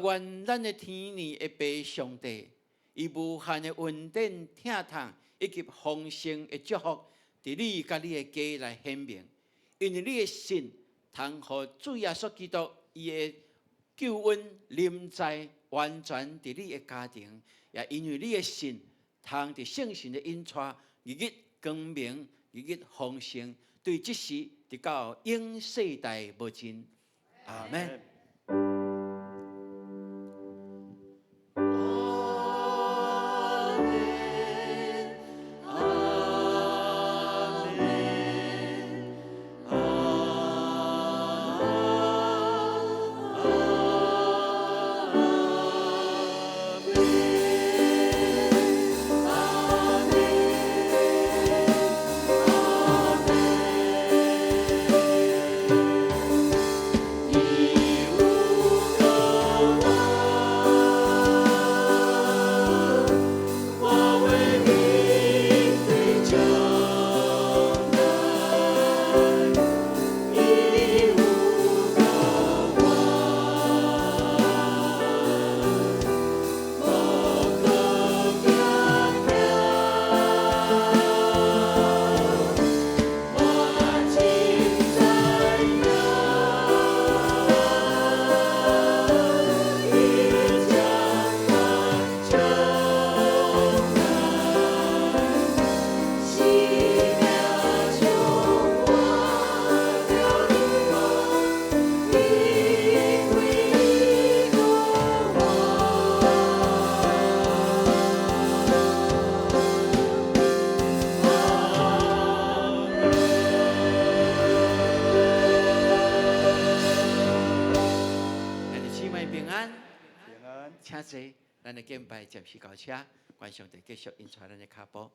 願咱的天父的父上帝，伊無限的恩典、疼痛以及豐盛的祝福，佇你佮你的家來顯明。因為你的信，通予主耶穌基督伊的救恩臨在完全佇你的家庭，也因為你的信，通佇聖神的引帶，日日光明，日日豐盛，對這時直到永世代無盡。阿們。以請坐，咱的敬拜暫時到遮，願上帝繼續引帶咱的跤步。